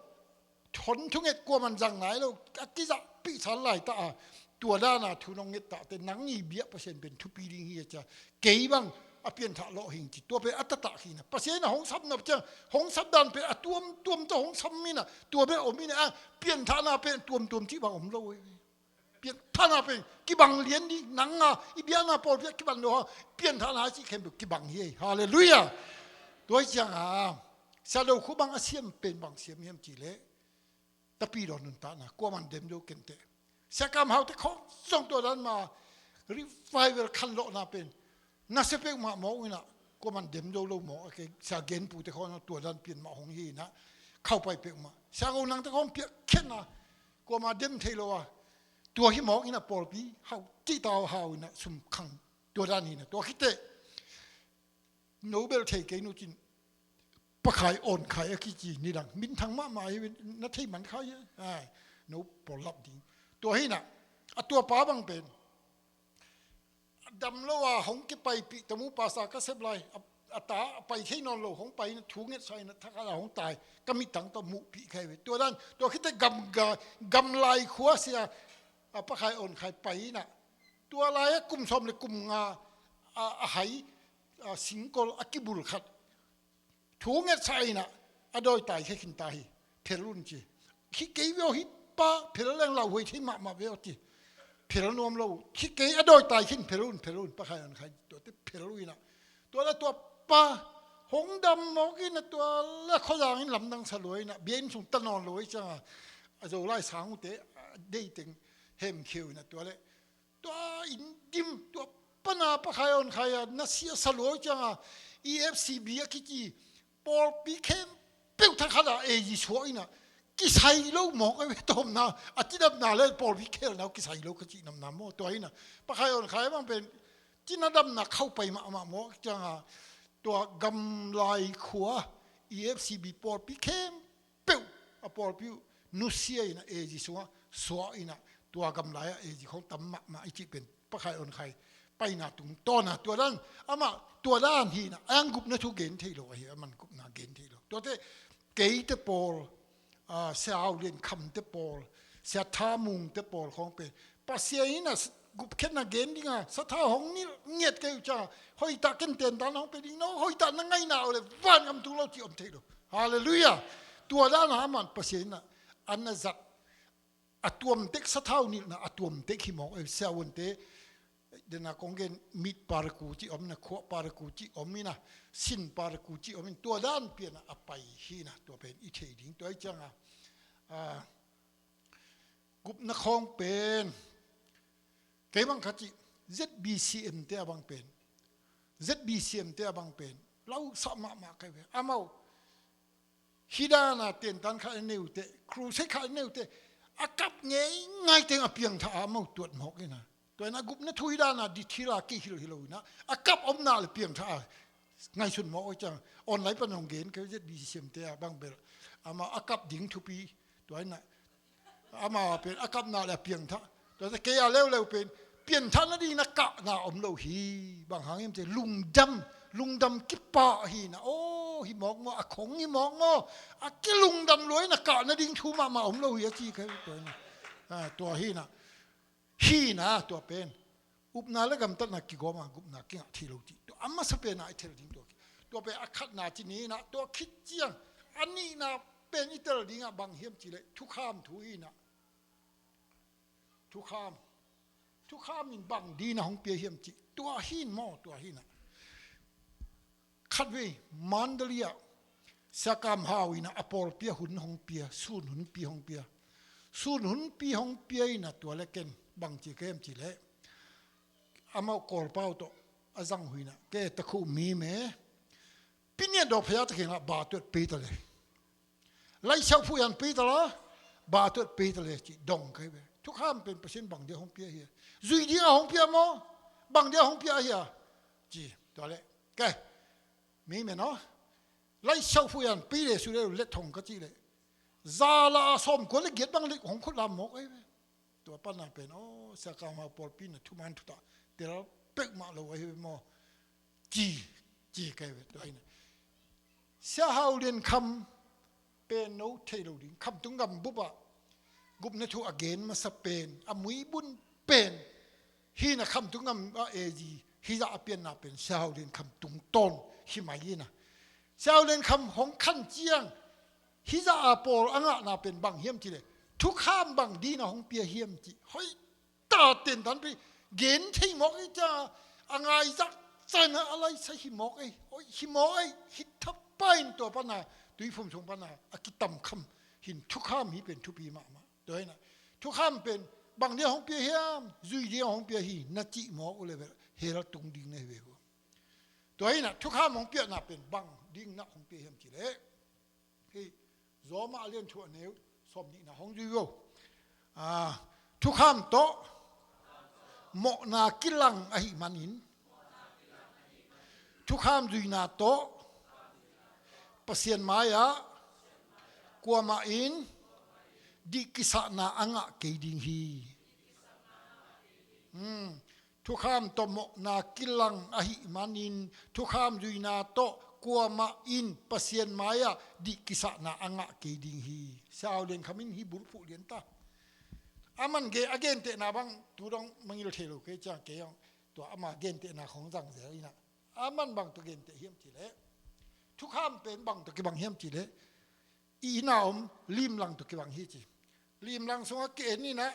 hon thunget kuaman zang nai lo, a kizahpih sal laitah a, tua dan a thu nong nget tah teh, nang i biak Pasian pen thupi ding hi a ci a, kei bang a pianthah lawh hing ci, tua pen a taktak hi in a. Pasian in a hong sapna ciang, hong sap dan pen a tuamtuam tawh hong sam in a, tua bek om in a, a pianthahna pen tuamtuam cih bang om lo. Pianthahna pen kibang lian ding, nang a i biakna pawlpi ah kibang lo hang, pianthahna cih khempeuh kibang hi. Halleluiah. Tua hi ciang a, Sia Do Khup bang a siam pen bang siam hiam cih leh, Tapidaw nuntakna kuaman dem zo kei inteh. Sia Kam Hau te khawng zong tua dan mah, revival khanlawhna pen nasia peuhmah mawk in a, kuaman dem zo lo mawk a, kei sia genpute khawng tua dan pian mah hong hi inah khaupai peuhmah. Sia go nangte khawng piak khen a, kuama dem thei lo a, tua hi mawk inah pawlpi hau cihta hau inah sum khang tua dan hi inah tua khiteh Nobel thei kei nu cin Pakhai Awn Khai a kici nidang minthang mahmah hi, na thei man kha hi. Ai, no pawl lap ding. Tua hi inah a tua pa bang pen a dam lo a hong kipaipih tamu pasa ka sep lai a, a ta a pai thei nawn lo hong pai inah thu ngetsa inah thakhat a hong tai ka mittang tawh muhpih khai ve. Tua dan tua khiteh gam, ga, gamlai khua sia a Pakhai Awn Khai pai inah tua lai-ah kum sawm le kum nga a, a hai a singkol a kibul khat thu ngetsa inah a dawi tai khe khin ta hi. Phel un ci. Khi kei ve aw, hi pa phel leng lauhuai thei mahmah ve aw ci. Phel nuam lo. Khi kei a dawi tai khin phel un, phel un, Pakhai Awn Khai tuate phel uh inah tua le tua pa hong dam mawk inah tua le khuazang in lamdang sa lua inah bia inn sung ta nawn lo ahi cianga a Zolai sang uhte a deiteng hemkheu inah tua le tua in dim tua pana Pakhai Awn Khai a na sia sa lua ahi cianga E F C B a kici pawlpi khempeuh thakhat a A G suah inah kisai lo mawk a ve tawmna a cidamna le pawlpi khelna uh kisai lo ka cih namna maw tua inah Pakhai Awn Khai bang pen cina damna khaupai mahmah mawk cianga tua gamlai khua E F C B pawlpi khempeuh a pawlpi uh nusia inah A G sungah suah inah tua gamlai ah A G khawng tam mahmah i cih pen Pakhai Awn Khai paina tungtawna tua dan amah tua dan hi inah a yang gupna thu gen thei lo ahi, a man gupna gen thei lo. Tuate keite pawl a, Sia Hau Lian Khamte pawl, Sia Tha Mungte pawl khawng pen Pasian in a gupkhiatna gen dinga sathau hong nilh ngiat kei uh cianga hoihtak ken tentan hong pe ding, no hoihtak na ngaihna uh le vangam tung lo cih om thei lo. Halleluiah. Tua dana aman Pasian in a na zat a tuamtek sathau nilhna a tuamtek hi mawk. Siavuante dena kong gen mit paraku cih om ina, khuah paraku cih om ina, sin paraku cih om ina, tua dan piana a pai hi ina, tua pen i thei ding. Tua i cianga a gupna khawng pen kei bang khat cih Z B C M te a bang pen, Z B C M te a bang pen lau sah mahmah kai ve. Amau hih dana tentan khat a neute, crusade khat a neute a kap ngeingai teng a piangthah a amau tuat mawk ina. Tua ina gupna thu hih dana dithila kihilh hi lo ina a kap omna le piangthah a ngaihsun mawk uh ciang online pan hong gen kei Z B C M te a bang bel amau a kap ding thupi. Tua ina amau a pen a kapna le a piangthah. Tua te kei a leuleu pen pianthah nading na kahna om lo hi. Bang hang hiam cih leh lungdam, lungdam kipah hi ina. Aw, hi mawk maw, a khong hi mawk maw, a kilungdam lua ina kah nading thu mahmah om lo hi a ci kei tua ina. A, tua hi ina. Hi ina tua pen upna le gamtatna kigawma gupna kingah thei lo cih tua a masa pena i tel ding tua. Tua pen a khatna ci ni ina, tua khit ciang a nihna pen i tel dinga bang hiam cih leh thukham thu hi ina. Thukham, thukham in bang dina hong pia hiam cih tua hi in maw, tua hi ina. Khatvei Mandalay ah Sia Kam Hau ina a pawlpi a hun hong pia, sun hunpi hong pia. Sun hunpi hong pia ina tua le ken bang ci ka hiam cih leh amau Kawlpau tawh a zang uh ina, ke takhu mi me piniat dawh phaya ta kengah ba tuat pei ta le. Laisiauh phuh yan pei ta la, ba tuat pei ta le cih dong kai ve. Thukham pen Pasian bang dia hong pia hi a, zui dinga hong pia maw, bang dia hong pia hi a ci tua le. Ke mi men aw, laisiauh phuh yan pei le su le let thong ka cih leh zala a sawmkua le giat bang lik hong khut lam mawk ai ve. Tua pana pen aw, Sia Kam Hau pawlpi na thuman thutah tel peuhmah lo ahi ve maw. Ci, ci kai ve tua ina. Sia Hau Lian Kham pen no thei lo ding, Khamtung gam bup ah gupna thu a gen masa pen, a muibun pen hi ina. Khamtung gam ah A G hizah a pianna pen Sia Hau Lian Kham tungtawn hi mai ina. Sia Hau Lian Kham hong khan ciang hizah a pawl a ngahna pen bang hiam cih leh thukham bang dina hong pia hiam cih hoih ta tentan pi gen thei mawk ei cianga a ngaizak cana a laisa hi mawk ei, oi hi mawk ei, hi thapai in tua pana tuiphum sung pana a kitamkham hin thukham hi pen thupi mahmah. Tua ina thukham pen bang dia hong pia hiam, zui dia hong pia hi na cih mawk uh le bel hel tung ding na hi ve uh. Tua hi inah thukham hong piahna pen bang ding inah hong pia hiam cih leh, hih Rom a lian thum a neu sawm nihna hong zui vo. Ah, thukham tawh mawhna kilang ahih manin, thukham zuihna tawh Pasian mai-ah kuamah in dih kisahna a ngah kei ding hi. Hmm. Thukham tawh mawhna kilang ahih manin, thukham zuihna tawh kuamah in Pasian mai-ah dih kisahna a ngah kei ding hi. Sia Au Lian Kham in hih bulphuh lian ta. A man gen, a gentehna bang tu dong mangngilh thei lo kei ciang kei hong, tua ama gentehna khong zang zel inah, a man bang tawh genteh hiam cih leh, thukham pen bang tawh kibang hiam cih leh, i inn a om limlang tawh kibang hi ci. Limlang sungah ki-en inah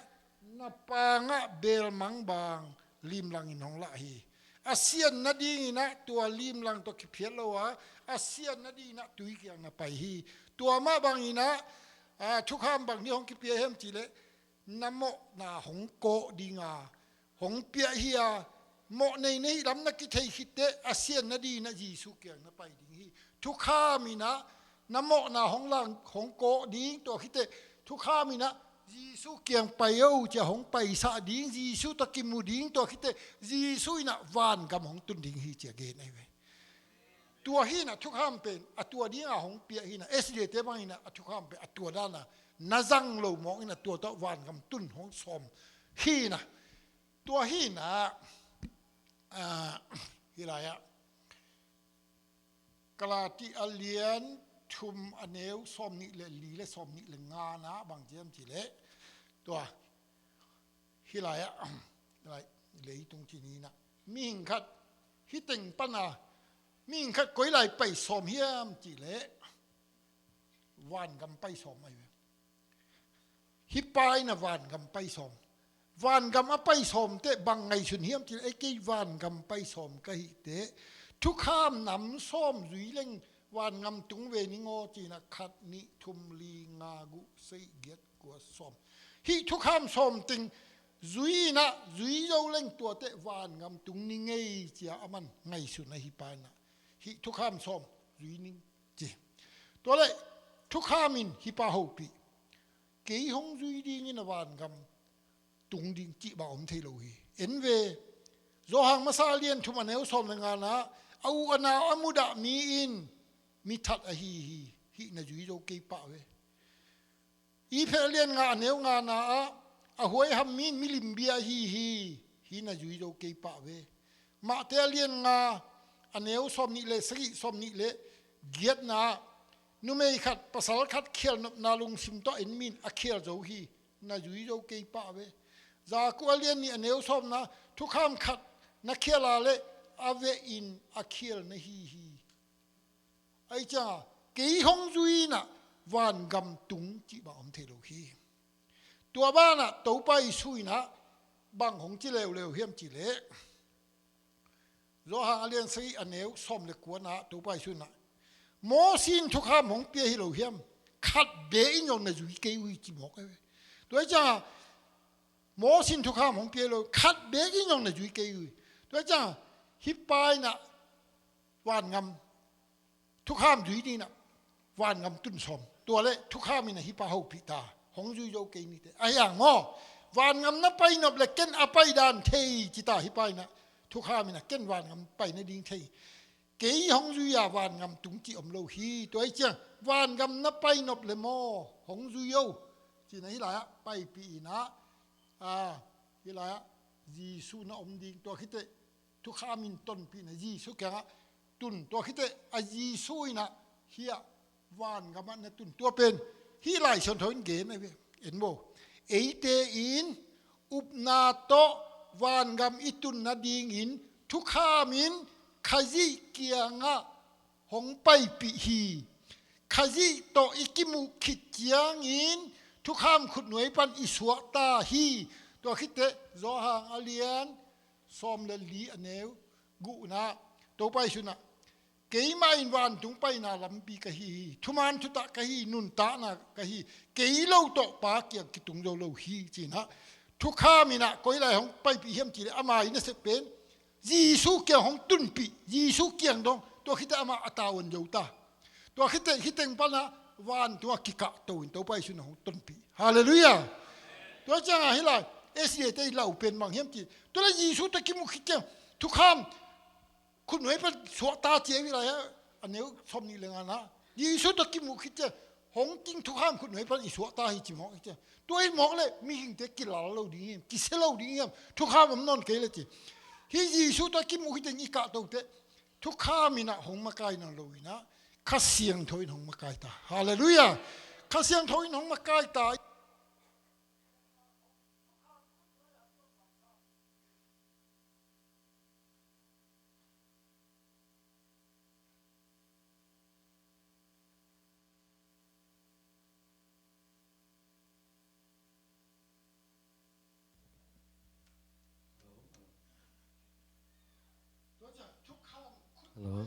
na pangah beelmang bang limlang in hong lah hi. A sian nading inah tua limlang tawh kiphiat lo a, a sian nading inah tui kiang na pai hi. Tua mah bang inah, ah, thukham bang nih hong kipia hiam cih leh, na mawhna hong kawh ding a hong piah hi a, mawh nei na hih lam na kithei khit teh a sian nading inah Jesuh kiang na pai ding hi. Thukham inah na mawhna hong lang, hong kawh ding, tua khit teh thukham inah Jesuh kiang pai o ci-a hong paisah ding, Jesuh tawh kimu ding, tua khit teh Jesuh inah vangam hong tun ding hi ci-a gen ahi ve. Tua hi inah thukham pen a tua ding a hong piah hi inah, S D A te bang inah a thukham pen a tua dan a na zang lo mawk inah tua tawh vangam tun hong sawm hi inah. Tua hi inah, ah, hih lai-ah Galati a lian thum a neu sawm nih le li le sawm nih le nga na bang ci hiam cih leh, tua hih lai-ah, hih lai leitung ci ni inah, mihing khat hih teng pan a, mihing khat koi lai pai sawm hiam cih leh, vangam pai sawm ahi ve. Hih pa inah vangam pai sawm. Vangam a pai sawm teh bang ngaihsun hiam cih leh, ei kei vangam pai sawm ka hih teh thukham nam sawm zui leng vangam tung ve ning aw ci inah khat, nih, thum, li, nga, guk, sagih, giat, kua, sawm. Hih thukham sawm teng zui inah zui zo leng tua teh vangam tung ning ei ci-a a man ngaihsun ahi pa inah hih thukham sawm zui ning ci. Tua leh thukham in hih pa hopih, kei hong zui ding inah vangam tung ding cih bang om thei lo hi. En ve, Johan masa a lian thum a neu sawm le nga na, a u a nau a mudah mi in mi that ahi hi. Hih na zui zo kei pah ve. Efesa a lian nga a neu nga na ah, a huaiham mi in milim bia ahi hi. Hih na zui zo kei pah ve. Mate a lian nga a neu sawm nih le sagih, sawm nih le giat na ah, numei khat pasal khat khialnopna lungsim tawh en mi in a khial zo hi. Na zui zo kei pah ve. Jakob a lian nih a neu sawm na, thukham khat na khial a leh a veh in a khial na hi hi. Ahi ciangah kei hong zui inah vangam tung cih bang om thei lo hi. Tua banah Topa Jesuh inah bang hong ci leuleu hiam cih leh, Johan a lian sagih a neu sawm le kua na ah Topa Jesuh inah, Moses in thukham hong pia hi lo hiam? Khat bek in zong na zui kei uh hi ci mawk ahi ve. Tua hi ciangah Moses in thukham hong pia hi lo, khat bek in zong na zui kei uh hi. Tua hi ciangah hih pa inah vangam, thukham zui ding inah vangam tun sawm. Tua leh thukham inah hih pa hopih ta, hong zui zo kei ni teh. Ahi hang maw, vangam na pai nop leh ken a pai dan thei ci ta hih pa inah, thukham inah ken vangam pai nading thei. Kei hong zui a vangam tung cih om lo hi. Tua hi ciang vangam na pai nop leh maw, hong zui o ci inah hih lai-ah paipih inah, a, hih lai-ah Jesuh na om ding, tua khit teh thukham in tonpih inah Jesuh kiangah tun, tua khit teh a Jesuh inah hih ah vangamah na tun. Tua pen hih Lai Siangtho in gen ahi ve. En maw, eite in upna tawh vangam i tun nadingin thukham in Khazih kiangah hong paipih hi. Khazih tawh i kimuh khit ciangin thukham khutnuai pan i suah ta hi. Tua khit teh Johan a lian sawm le li a neu guk na ah Topa Jesuh inah, keimah in vantung paina lampi ka hi hi, thuman thutah ka hi, nuntakna ka hi, kei lo tawh Pa kiang kitung zo lo hi ci inah, thukham inah koi lai hong paipih hiam cih leh ama inn a sep pen Jesu kiang hong tunpih, Jesu kiang dong, tua khit teh amah a tavuan zo ta. Tua khit teh hih teng panah van tungah kikahto in Topa Jesu in hong tunpih. Halleluiah. Tua ciangah hih lai SDA te i lau pen bang hiam cih, tua leh Jesu tawh kimuh khit ciang thukham khutnuai pan suahta ci a, hih lai-ah a neu sawmnih le nganah Jesu tawh kimuh khit ciang hong king thukham khutnuai pan i suahta hi ci mawk hi ciang, tua hi mawk leh mihingte kilal lo ding hiam, kisia lo ding hiam, thukham om nawn kei leh ci. Hih Jesu tawh kimuh khit ciang i kahto teh thukham inah hong makai nawn lo inah Kha Siangtho in hong makai ta. Halleluiah. Kha Siangtho in hong makai ta. Hello.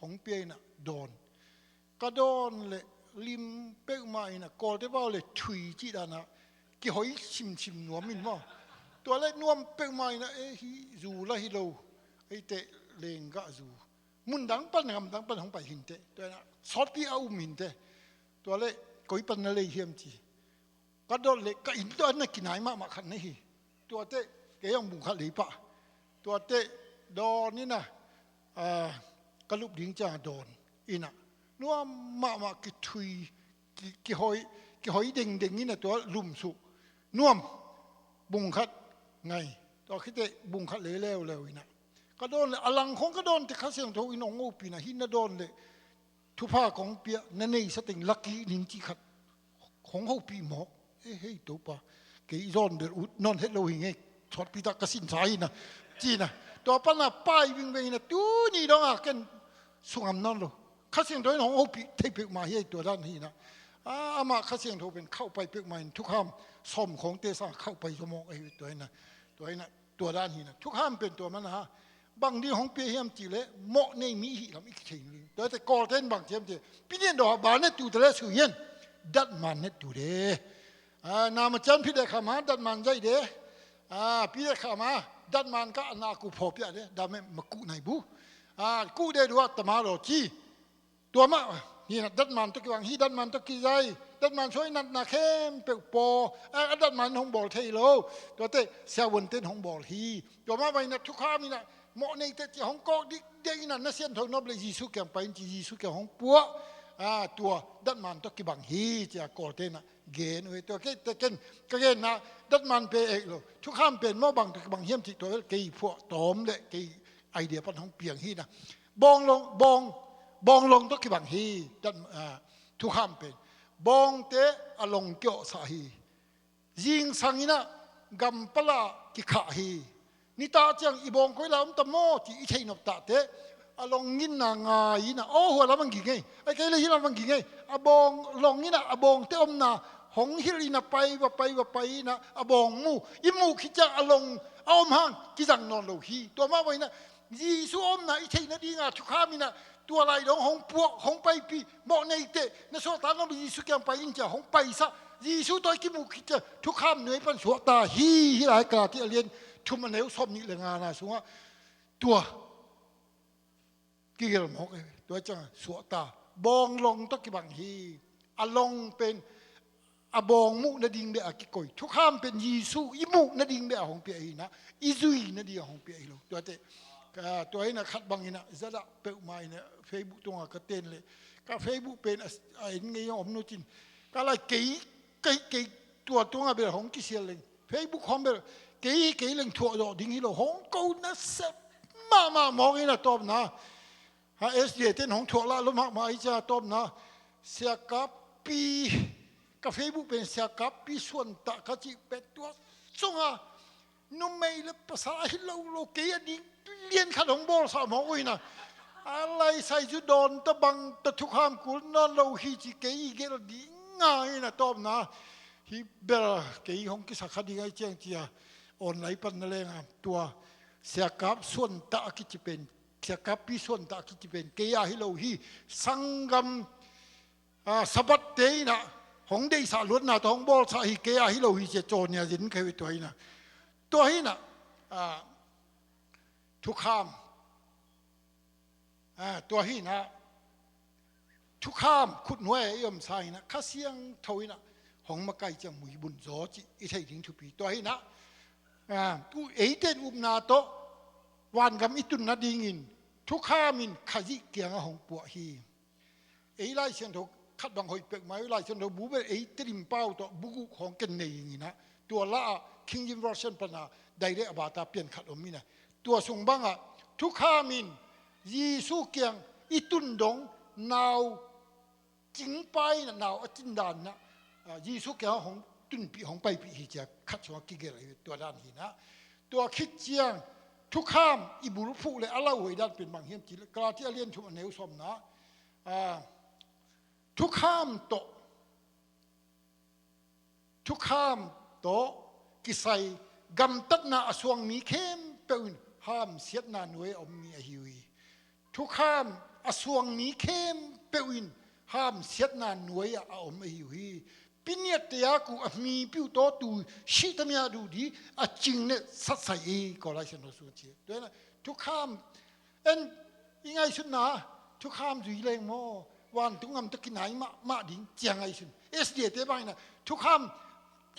Hong pia inah dawn. Ka dawn leh lim peuhmah inah, Kawlte pau leh thui cih danah kihoi simsim nuam in maw. Tua leh nuam peuhmah inah, eh, hih zu lah hi lo, eite lenggah zu, mundang pan gamdang pan hong pai hi inteh. Tua inah sawtpi a um hi inteh. Tua leh koi pan na lei hiam ci. Ka dawn leh ka inn tawh a na kinai mahmah khat na hi. Tuate kei hong bung khat lei pah. Tuate dawn inah, ah, ka lup ding ciangah dawn inah nuam mahmah, kithui, ki, kihoi, kihoi dengdeng inah tua lumsuh nuam, bung khat ngai. Tua khit teh bung khat lei leuleu inah ka dawn leh, a lang khong ka dawn teh Kha Siangtho in hong hopih inah, hih na dawn leh thupha kong pia, na neisa teng lucky ning cih khat hong hopih mawk. Eh, hei Topa, kei zawn bel ut nawn het lo hi ngei, sawtpi tak ka sinsa hi inah, ci inah. Tua panah pai vingveng inah, tuni dongah ken sungam nawn lo. Kha Siangtho in hong hopih thei peuhmah hi, tua dan hi inah. Ah, amah Kha Siangtho pen khauhpai peuhmah in thukham sawm khawngte sangah khauhpai zaw mawk ahi, tua inah, tua inah. Tua dan hi inah thukham pen tua mana ha. Bang ding hong pia hiam cih leh mawh nei mi i hih lam i kithei ding. Tuate Kawlte in bang ci hiam cih leh, pi nian dawh ha ba net tu te leh sui hian, datman net tu de. Ah, na ma cian phi dek kha ma datman zaih de. Ah, pi dek kha ma datman ka na ku phaw piah de. Dame ma ku nai bu. Ah, ku de dua tama lo ci. Tua mah hi inah datman tawh kibang hi, datman tawh kizai, datman suai natna khempeuh paw, a, a datman hong bawl thei lo. Tuate siavuante in hong bawl hi. Tua mah bang inah thukham inah mawh neite ci hong kawk dikdek inah, na siangtho nop leh Jesu kiang pai in ci, Jesu kiang hong puah. Ah, tua datman tawh kibang hi ci-a Kawlte inah gen uh hi. Tua kei te ken ka genna datman pen ek lo, thukham pen mawh bang tawh kibang hiam cih tua kei phuah tawm leh kei idea pan hong piang hi inah. Bawng long, bawng, bawng long tawh kibang hi. Tat, ah, thukham pen bawngte a long kiawhsah hi. Zingsang inah gampala kikhah hi. Nitak ciang i bawng koi lai om tam maw ci i theih nop tahteh a long nginna ngai inah, aw, hua lam a ging ei, a kei le hih lam a ging ei. A bawng long inah a bawngte omna hong hilh inah pai va pai va pai inah a bawng mu. I muh khit ciang a long a om hang kizang nawn lo hi. Tua mah bang inah Jesu omna i theih nadinga thukham inah tua lai dong hong puak, hong paipih, mawh neiteh, na suahtak nop leh Jesu kiang pai in ci-a hong paisak. Jesu tawh i kimuh khit ciang thukham nuai pan suahta hi. Hih lai Galati a lian thum a neu sawmnih le ngana sungah tua kigelh mawk e. Tua ciang suahta, bawng long tawh kibang hi. A long pen a bawng muh nading beh a kikoi. Thukham pen Jesu i muh nading beh a hong pia hi inah, i zui nading a hong pia hi lo. Tuate, ka, tua inah khat bang inah zadah peuhmah inah Facebook tungah ka ten leh Ka Facebook pen a, a en ngei om nu cin. Ka lai kei, kei, kei tua tungah bel hong kisial leng. Facebook hong bel kei, kei leng thuah zawh ding hi lo. Hong ko na sep mahmah mawk in a tawpna. Ha, S D A ten hong thuah lah lo mahmah i cia tawpna. Siakappi, ka Facebook pen Siakappi Suantah ka cih pet tua sunga numei le pasal ahi lo lo kei a ding lian khat hong bawlsa mawk uh hi na. A lai sai cu dawn ta bang ta thukham kul nawn lo hi ci kei i gelh ding ngai na tawpna. Hi bel kei hong kisa kha ding ai ciang cia online pan na lenga tua Siakap Suantah a kici pen, Siakappi Suantah a kici pen kei a hi lo hi. Sanggam a, Sabbath te in a hong deihsah luatna tawh hong bawlsah hi kei a hi lo hi cia cawnia zin khe tua in a. Tua hi in a, a, thukham. A, tua hi in a, thukham khutnuai a i om sa in a, Kha Siangtho in a hong makai ciang muibun zaw cih i theih ding thupi. Tua hi in a, a, u-, eite in upna tawh vangam i tun nadingin thukham in Khazih kiangah hong puah hi. Ei Lai Siangtho khat bang hoih pek mai, Lai Siangtho bu bel ei Tedim pau tawh bu guk hong ken nei ing in a. Tua la ah King James Version pan a direct a bata pian khat om in a. Tua sung bangah thukham in Jesu kiang i tun dong nau cingpa in a nau a cin dan in a, a, Jesu kiang hong tunpih hong paipih hi cia khat sungah kigelh hi tua dan hi in a. Tua khit ciang thukham i bulphuh le a lauhuai dan pen bang hiam cih leh Galati a lian thum a neu sawmna. A, thukham tawh, thukham tawh kisai gamtatna a suang mi khempeuh in hamsiatna nuai a om mi ahi uh hi. Thukham a suang mi khempeuh in hamsiatna nuai ah a om ahi uh hi. Piniat te a ku a hmipiu tawtu sihtamia duh di a cing le satsai i Kawl Lai Siangtho sung a ci. Tua in a thukham en i ngaihsutna thukham zui leng maw vantung gam tawh kinai mahmah ding cia ngaihsun. S D A te bang in a thukham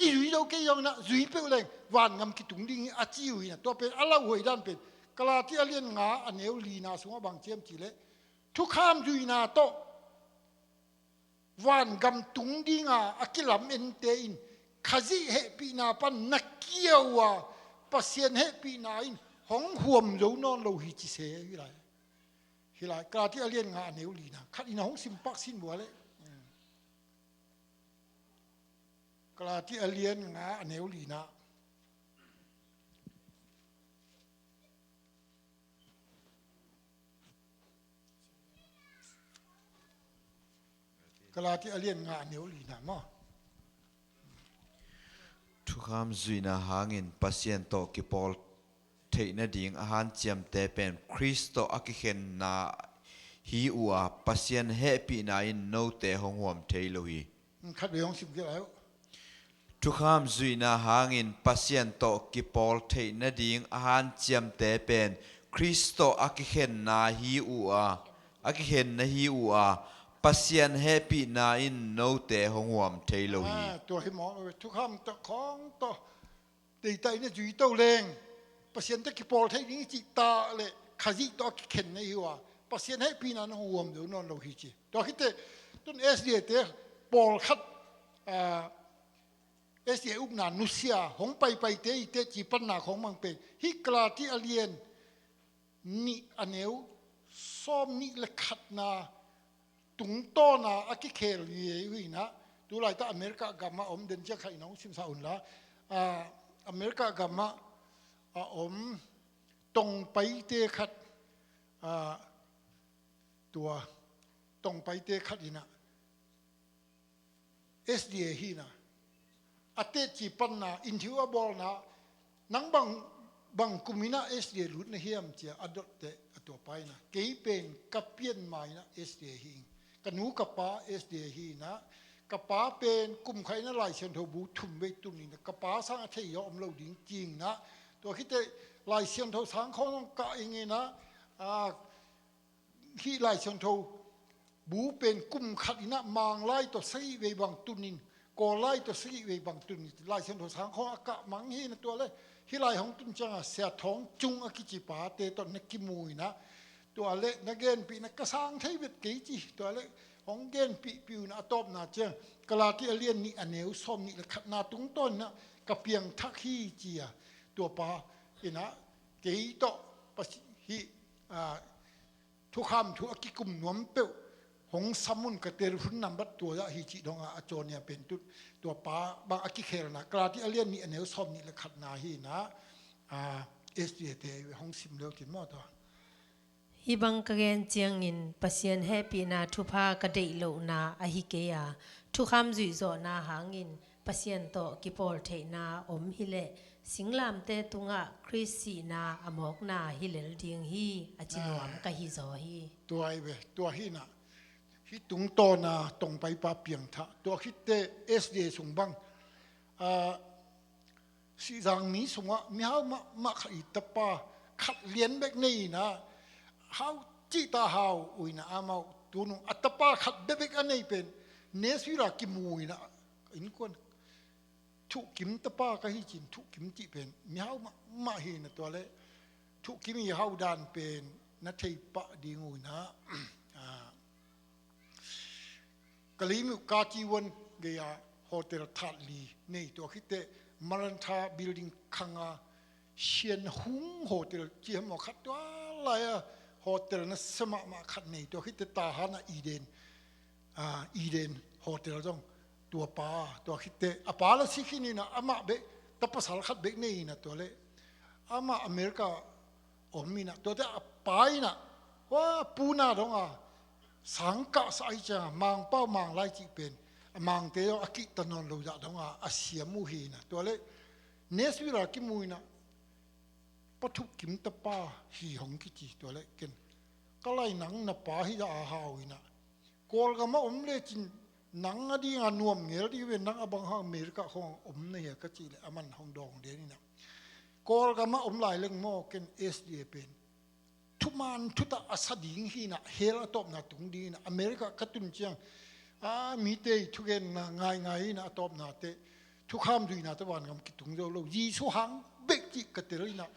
i zui zo kei zong in a zui peuh leng vangam kitung ding hi a ci uh hi in a. Tua pen a lauhuai dan pen Galati a lian nga a neu lina sungah bang ciam cih leh thukham zuina tawh vangam tung dinga a kilam ente in Khazih hehpihna pan na kiau a Pasian hehpihna in hong huam zo nawn lo hi ci se hi lai. Hi lai Galati a lian nga a neu lina khat in a hong sim pak sin bua le. Galati a lian nga a neu lina. Galati a lian nga a neu lina maw? Thukham zuihna hangin Pasian tawh kipawl theih nading a hanciamte pen Khrist tawh a kikhenna hi uh a, Pasian hehpihna in note hong huam thei lo hi. Khat vei hong sim kei lai uh. Thukham zuihna hangin Pasian tawh kipawl theih nading a hanciamte pen Khrist tawh a kikhenna hi uh a, a kikhenna hi uh a, Pasian hehpihna in note hong huam thei lo hi. Ah, tua hi maw, thukham tawh khawng tawh deita in a zui to leng Pasian tawh kipawl thei ding i cih ta le Khazih tawh a kikhen na hi uh a, Pasian hehpihna na hong huam zo nawn lo hi ci. Tua khit teh tun S D A te pawlkhat, ah, S D A ukna nusia hong paipaite i teci panna khawng mang pen hih Galati a lian nih a neu sawm nih le khatna tungtawna a kikhel hi uh hi na. Tulaita America gamah om den ciang kha in hong simsa unla, ah, America gamah a om tongpaite khat, ah, tua tongpaite khat in a S D A hi na. A teci panna, interview a bawlna, nang bang, bang kum in a S D A lut na hiam cia a dot teh a tua pa in a, kei pen ka pian ma in a S D A hi ing. Ka nu ka pa S D A hi in a, ka pa pen kum khat in a Lai Siangtho bu thum vei tun in a, ka pa sang a thei a om lo ding ci in a. Tua khit teh Lai Siangtho sang khawng kah ing in a, ah, hih Lai Siangtho bu pen kum khat in a Manglai tawh sagih vei bang tun in, Kawllai tawh sagih vei bang tun in, Lai Siangtho sang khawng a kah mang hi na. Tua le hih lai hong tun ciang a Sia Thawng Cung a kici pate tawh na kimu in a, tua le na genpih na ka sang thei vet kei ci. Tua le hong genpihpih uh inah a tawpna ciang Galati a lian nih a neu sawm nih le khatna tungtawn inah ka piangthak hi ci-a tuapa inah kei tawh Pasi-, hih, ah, thukham thu a kikum nuam peuh hong sam un ka tel hun nambat tua zah hi cih dongah a cawnia pen tut tuapa bang a kikhelna Galati a lian nih a neu sawm nih le khatna hi inah, ah, S D A te hong sim leu cin maw tua. Hih bang ka gen ciangin Pasian hehpihna thupha ka deih lohna ahi kei a, thukham zuihzawhna hangin Pasian tawh kipawl theihna om hileh singlamte tungah Khrist sihna a mawkna hi lel ding hi, a ci nuam ka hi zaw hi. Tua hi ve, tua hi inah hih tungtawna tongpaipa piangthak tua khitte S D A sung bang, ah, Sihzang mi sungah mihau mahmah khat i tapa khat lian bek nei inah hau cihta hau uh inah amau tunung a tapa khat bekbek a nei pen Nashville a kimu inah innkuan Thuhkim tapa ka hi cin Thuhkim cih pen mihau mahmah hi inah tua le Thuhkim i haudan pen na thei pah ding uh inah, ah, Kalaymyo Kaki Wan gei-a hotel thatli nei tua khitte Marantha building khanga Sian Hung hotel ci hamaw khat tua lai-a hotel nasia mahmah khat nei tua khitte Tahan a Eden, ah, Eden hotel zong tuapa tua khitte a pa la si khin inah amah bek ta pasal khat bek nei inah tua le amah America om inah tuate a pa inah hua puna donga sangkahsa ahi cianga Mangpau Manglai cih pen a Mangte dong a kihta nawn lo zah donga a siam uh hi inah tua le Nashville a kimu inah Pa Thuhkim tapa hi hong kici tua le ken ka lai nang na pa hi zah a hau inah Kawlgam a om lecin nang a dinga nuam ngel ding ve nang a bang hang America khong om na hia ka cih le aman hong dawng den inah Kawlgam a om lai leng maw ken S D A pen thuman thutah a sa ding hi inah hell a tawpna tung ding inah America ka tun ciang a mite i thugenna ngaingai inah a tawpnate thukham zuihna tawh vangam kitung zo lo Jesu hang bek cih ka tel inah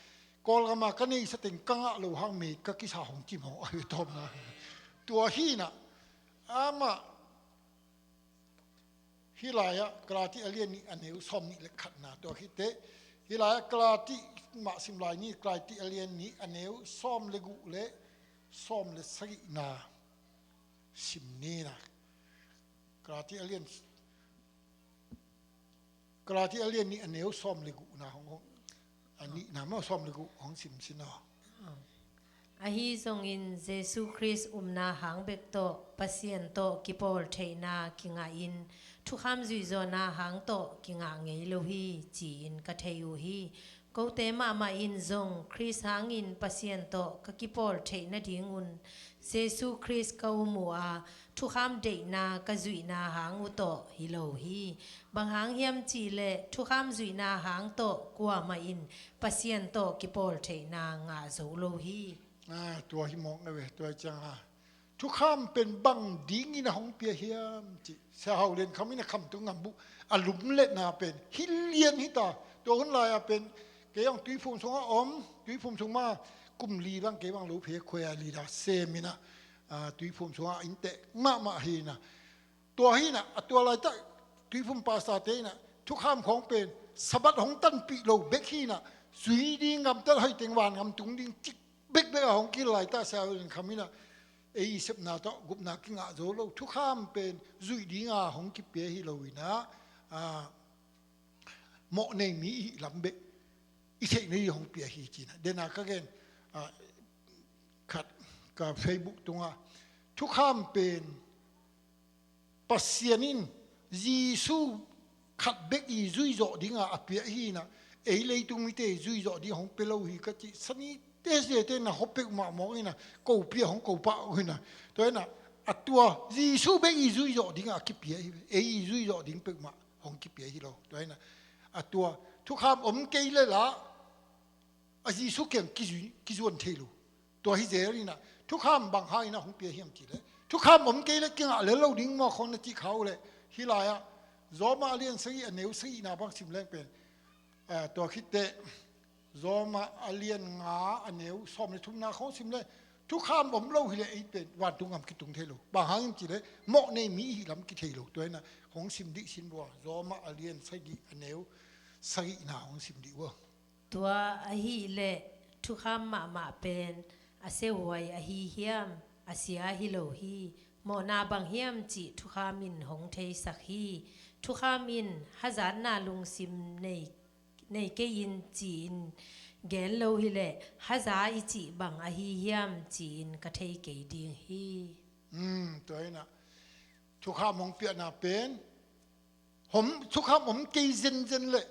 Kawlgam a ka neisa teng ka ngah lo hang mei ka kisa hong cimawh a hi tawpna tua hi inah amah Hih lai-ah Galati a lian nih a neu sawm nih le khatna tua khitte. Hih lai-ah Galati mah sim lai ni Galati a lian nih a neu sawm le guh le sawm le sagihna sim ni na. Galati a lian Galati a lian nih a neu sawm le guhna hong hong a nihna maw sawm le guh hong sim sin aw. Ahi zongin Jesu Khrist upna hang bek tawh Pasian tawh kipawl theihna kingah in thukham zuihzawhna hang tawh kingah ngei lo hi ci-in ka thei uh hi. Kote mahmah in zong Khrist hangin Pasian tawh ka kipawl theih nadingun Jesu Khrist ka um uh a thukham deihna ka zuihna hang uh tawh hi lo hi. Bang hang hiam cihleh thukham zuihna hang tawh kuamah in Pasian tawh kipawl theihna ngah zo lo hi. Ah, tua hi mawk na ve, tua hi cianga thukham pen bang dingin a hong pia hiam cih Sia Hau Lian Kham in a Khamtung Ngambuh a lumletna pen hi lian hi ta. Tua hun lai-a pen kei ang Tuiphum sungah om, Tuiphum sung ma kum li bang kei bang lo phe khuai a li da sem in a, ah, Tuiphum sungah innteh mahmah hi na. Tua hi na, a tua laitak Tuiphum pastor te in a thukham khawng pen Sabbath hong tanpih lo bek hi na, zui ding gamtat hoih teng vangam tung ding cik bekbek a hong kil laitak Sia Hau Lian Kham in a, ei sepna tawh gupna kingah zo lo, thukham pen zuih dinga hong kipia hi lo in a, a, mawh nei mi i hih lam bek i theih nading hong pia hi ci na. Dena ka gen, a, khat ka Facebook tunga thukham pen Pasian in Jesu khat bek i zui zawh dinga a pia hi na, ei leitung mite i zui zawh ding hong pia lo hi ka cih. Sani te sia te na hop pek mahmah hi na, ko pia hong ko pah hi na. Tua hi na, a tua Jesu bek i zui zawh dinga a kipia hi, ei i zui zawh ding pek mah hong kipia hi lo. Tua hi na, a tua thukham om kei le la a Jesu kiang kizui, kizuan thei lo. Tua hi zel in a, thukham bang hang in a hong pia hiam cih leh, thukham om kei leh kingah lel lo ding maw khawng na cih kha uh leh, hih lai-ah Roma a lian sagih a neu sagihna bang sim leng pen, a, tua khit teh Roma a lian nga a neu sawm le thumna khawng sim leh, Thukham om lo hileh ei pen vantung gam kitung thei lo. Bang hang hiam cihleh mawh nei mi ihih lam kithei lo. Tua hi-in ah hong sim dih sin vua, Roma a lian sagih a neu sagihna hong sim dih vua. Tua ahih leh thukham mahmah pen a siahuai ahi hiam? A sia hi lo hi. Mawhna bang hiam cih thukham in hong theisak hi. Thukham in hazatna lungsim nei, nei kei in ci-in gen lo hileh haza i cih bang ahi hiam ci-in ka thei kei ding hi. Hmm, tua hi-in ah thukham hong piahna pen hom, thukham om kei zenzen leh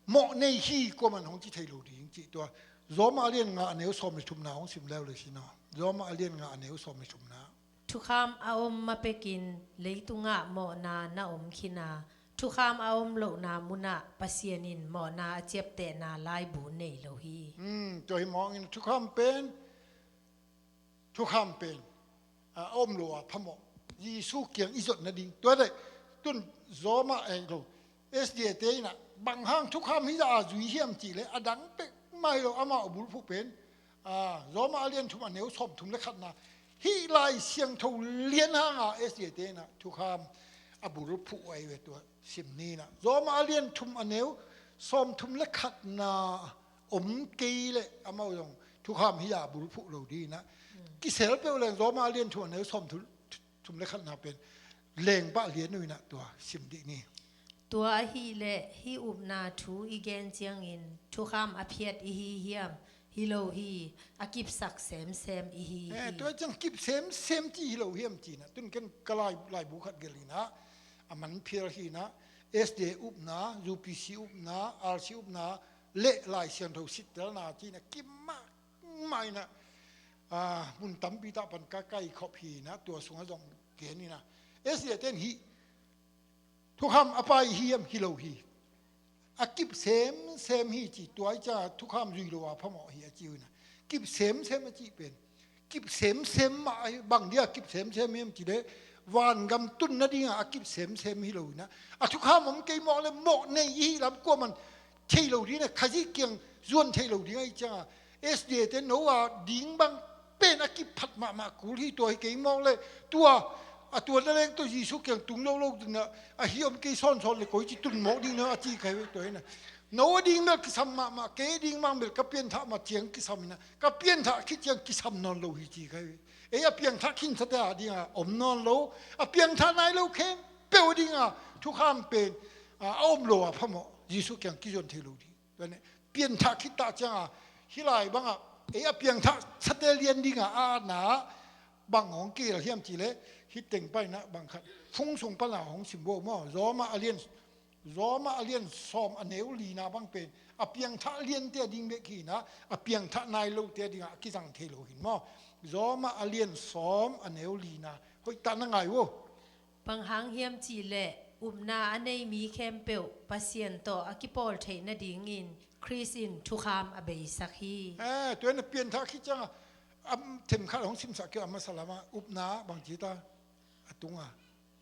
mawh nei hi, kuaman hong ci thei lo ding cih tua. Roma a lian nga a neu sawm le thumna hong sim leuleu sin aw. Roma a lian nga a neu sawm le thumna. Thukham a om ma pekin leitungah mawhna na om khin a, thukham a om lohna munah Pasian in mawhna a ciaptehna laibu nei lo hi. Hmm, tua hi mawngin thukham pen thukham pen a om lo a phamawh. Jesu kiang i zot nading. Tua leh tun Roma ei lo, S D A te in ah bang hang thukham hi a zui hiam cihleh a dang pek mah hi lo, amau a bulphuh pen, a, Roma a lian thum a neu sawm thum le khatna, hih Lai Siangtho lian hanga S D A te in ah thukham a bulphuh ahi ve. Tua sim ni in ah Roma a lian thum a neu sawm thum le khatna om kei leh amau zong thukham hi a bulphuh lo ding in ah. Kisel peuh leng Roma a lian thum a neu sawm thum, thum le khatna pen lengpah lian uh in ah tua sim dih ni. Tua ahih leh hih upna thu i gen ciangin thukham a phiat i hi hiam? Hi lo hi. A kipsak semsem i hi hi. Eh, tua ciang kip semsem ci hi lo hiam ci-in ah tun ken ka lai, laibu khat gelh in ah, a man phial hi-in ah, S D A upna, U P C upna, R C upna leh Lai Siangtho sittelna ci-in ah kim mahmah in ah, a, mun tampi tah pan ka kaikhop hi-in ah, tua sungah zong gen in ah, S D A ten hih thukham a pai hi hiam? Hi lo hi. A kip semsem hi ci, tua ahih ciangin thukham zui lo a phamawh hi a ci uh in ah. Kip semsem a cih pen kip semsem mah ahi. Bang dia kip semsem hiam cihleh vangam tun nadinga a kip semsem hi lo in ah. A thukham om kei mawk leh mawh nei ihih lam kuaman thei lo ding in ah, Khazih kiang zuan thei lo ding ahih ciangin, S D A te no a ding bang pen a kiphat mahmah kul hi. Tua hi kei mawk leh tua, a tua na leng tawh Jesu kiang tung lo lo ding a, ahi om kei sawnsawn leh koici tun mawk ding na a ci kha hi ve. Tua hi-in ah no a ding bel kisam mahmah, kei a ding bang bel ka pianthah mah ciang kisam in ah, ka pianthah khit ciang kisam nawn lo hi ci kha hi ve. Ei a piangthah khinsate a dinga om nawn lo, a piangthah nai lo khempeuh a dinga thukham pen, a, a om lo a phamawh. Jesu kiang kizuan thei lo ding. Tua hi-in ah pianthah khit tak cianga hih lai banga ei a piangthah sate lian dinga a atna bang hong kigel hiam cihleh hih teng pan in ah bang khat, Fung sung pana hong sim bo maw, Roma a lian, Roma a lian sawm a neu lina bang pen a piangthah liante a ding bek hi-in ah, a piangthah nai lote a dinga a kizang thei lo hi maw. Roma a lian sawm a neu lina hoih tak na ngai uh. Bang hang hiam cihleh upna a nei mi khempeuh Pasian tawh a kipawl theih nadingin Khrist in thukham a beisak hi. Eh, tua hi-in ah pianthah khit cianga, am, themkhat hong simsak kei a, masa lama upna bang ci ta a tunga.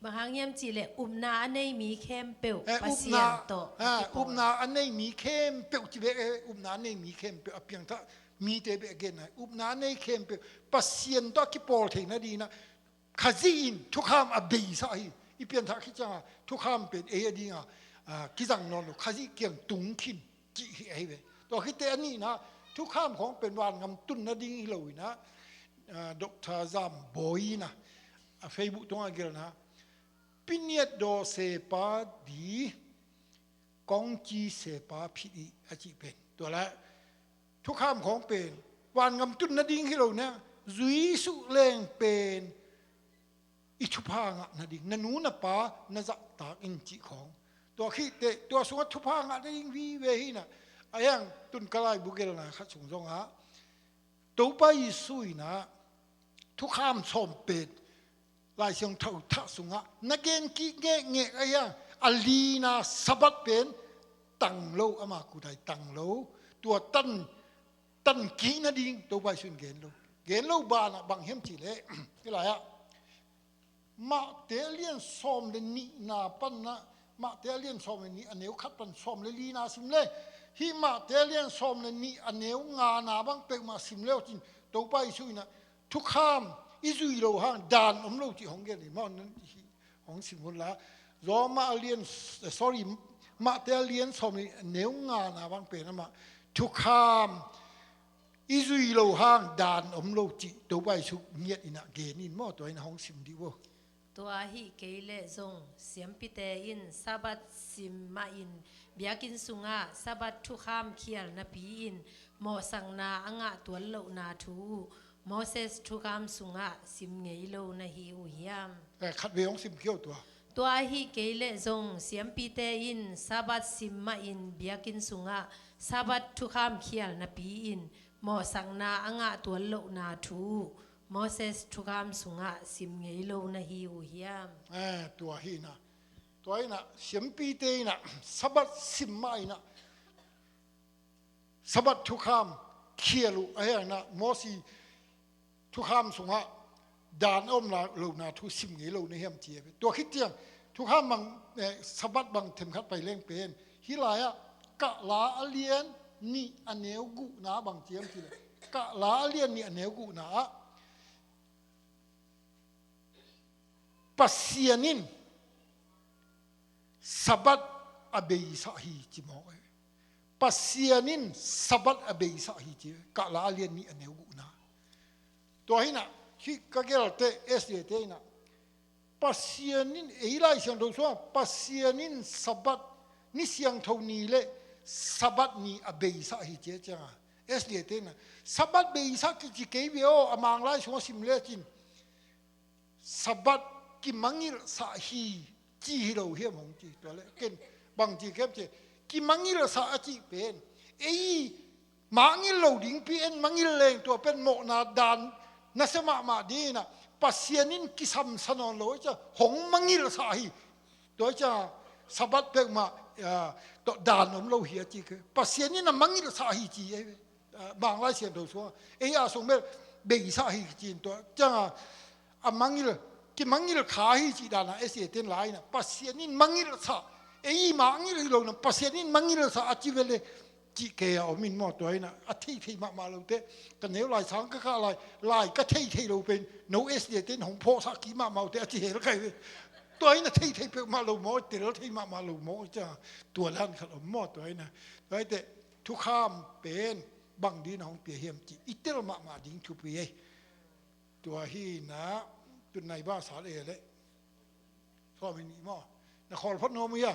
Bang hang hiam cihleh upna a nei mi khempeuh, eh, Pasian upna, tawh a, eh, kipawl. Upna a nei mi khempeuh ci bek, eh, upna a nei mi khempeuh, a piangthah mite bek a gen nai. Upna a nei khempeuh Pasian tawh a kipawl theih nadingin ah Khazih in thukham a beisak hi. I pianthah khit cianga thukham pen ei a dinga, a, kizang nawn lo, Khazih kiang tung khin cih hi ahi ve. Tua khit teh a nihna, thukham khawng pen vangam tun nading hi lo in ah, a, Doctor Zam Bawi in ah, a Facebook tungah gelhna, piniat daw sepa di kongci sepa phit ih a cih pen. Tua leh thukham khawng pen vangam tun nading hi lo in ah, zuisuh leng pen i thupha ngah nading, na nu na pa na zahtak in cih khawng. Tua khit teh tua sungah thupha ngah nading vive hi in ah, a hiang tun ka laibu gelhna khat sung zongah Topa Jesu in ah thukham sawm pen Lai Siangtho thah sungah na gen kik ngekngek a hiang, a lina Sabbath pen tang lo, ama kudai tang lo, tua tan, tan kik nading Topa Jesu in gen lo. Gen lo banah bang hiam cihleh, hih lai-ah Matthai a lian sawm le nihna panna, Matthai a lian sawm le nih a neu khat pan sawm le lina sim le, hih Matthai a lian sawm le nih a neu ngana bang peuhmah sim le uh cin, Topa Jesu in ah thukham i zui lo hang dan om lo cih hong gen hi maw? Hong sim hun la. Roma a lian, sorry, Mate a lian sawm nih a neu ngana bang pen amah thukham i zui lo hang dan om lo cih Topa Jesu ngiat in ah gen in maw? Tua in ah hong sim dih uh. Tua ahih kei leh zong siampite in Sabbath sim mahin biakinn sungah Sabbath thukham khial napi-in mawhsakna a ngah tuan lohna thu uh Moses thukham sungah sim ngei lo na hi uh hiam? Eh, khat vei hong sim khia uh tua. Tua ahih kei leh zong siampite in Sabbath sim mahin biakinn sungah Sabbath thukham khial napi-in mawhsakna a ngah tuan lohna thu uh Moses thukham sungah sim ngei lo na hi uh hiam? Eh, tua hi na. Tua hi na, siampite in ah Sabbath sim mah in ah Sabbath thukham khial uh a hang in ah Mosi thukham sungah dan a om la, lohna thu sim ngei lo na hiam ci a ve. Tua khit ciang thukham bang, eh, Sabbath bang themkhat pai leng pen hih lai-ah Kahla a lian nih a neu guhna bang ci hiam ci leh, Kahla a lian nih a neu guhna ah Pasian in Sabbath a beisah hi ci mawk e. Pasian in Sabbath a beisah hi ci, Kahla a lian nih a neu guhna. Tua hi na, hih ka gelte S D A te in ah Pasian in, ei Lai Siangtho sungah Pasian in Sabbath ni siangtho ni le Sabbath ni a beisah hi ci a ciangah S D A te in ah Sabbath beisah kici kei ve aw, a Manglai sungah sim lecin Sabbath kimangilhsah hi ci hi lo hiam hong ci. Tua leh ken bang ci kem ci, kimangilhsah a cih pen ei mangil lo ding pi en, mangil leng tua pen mawhna dan nasia mahmah ding in ah Pasian in kisamsa nawn lo a ci a hong mangilhsah hi. Tua hi ciang Sabbath peuhmah, ah, tawh dan om lo hi a ci kei. Pasian in a mangilhsah hi ci ei ve. Ah, Manglai Siangtho sungah ei a sung bel beisah hi ci in tua ciangah a mangil, kimangil kha hi cih dan a S D A ten lai in ah Pasian in mangilhsah, ei mangil hi lo na Pasian in mangilhsah a ci ve le cih kei a om in maw? Tua in ah a theithei mahmah lote, ka neu lai sang ka kah lai, lai ka theithei lo pen no S D A ten hong phawhsah kik mahmah uh teh a ci hel kai ve. Tua in ah theithei peuhmah lo maw, tel thei mahmah lo maw, tua dan khat om maw? Tua in ah, tua hi teh thukham pen bang ding in ah hong pia hiam cih i tel mahmah ding thupi ei. Tua hi na, tun nai bang sa le le. Sawm nih maw? Na khawl phot nuam uh hia?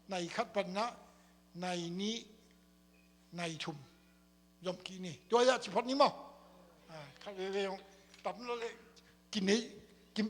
Nai khat pan na, nai nih, nai thum zom kik ni. Tua hi a ci phot ni maw? Ah, khat veve hong tam lo le. Kinei, ki,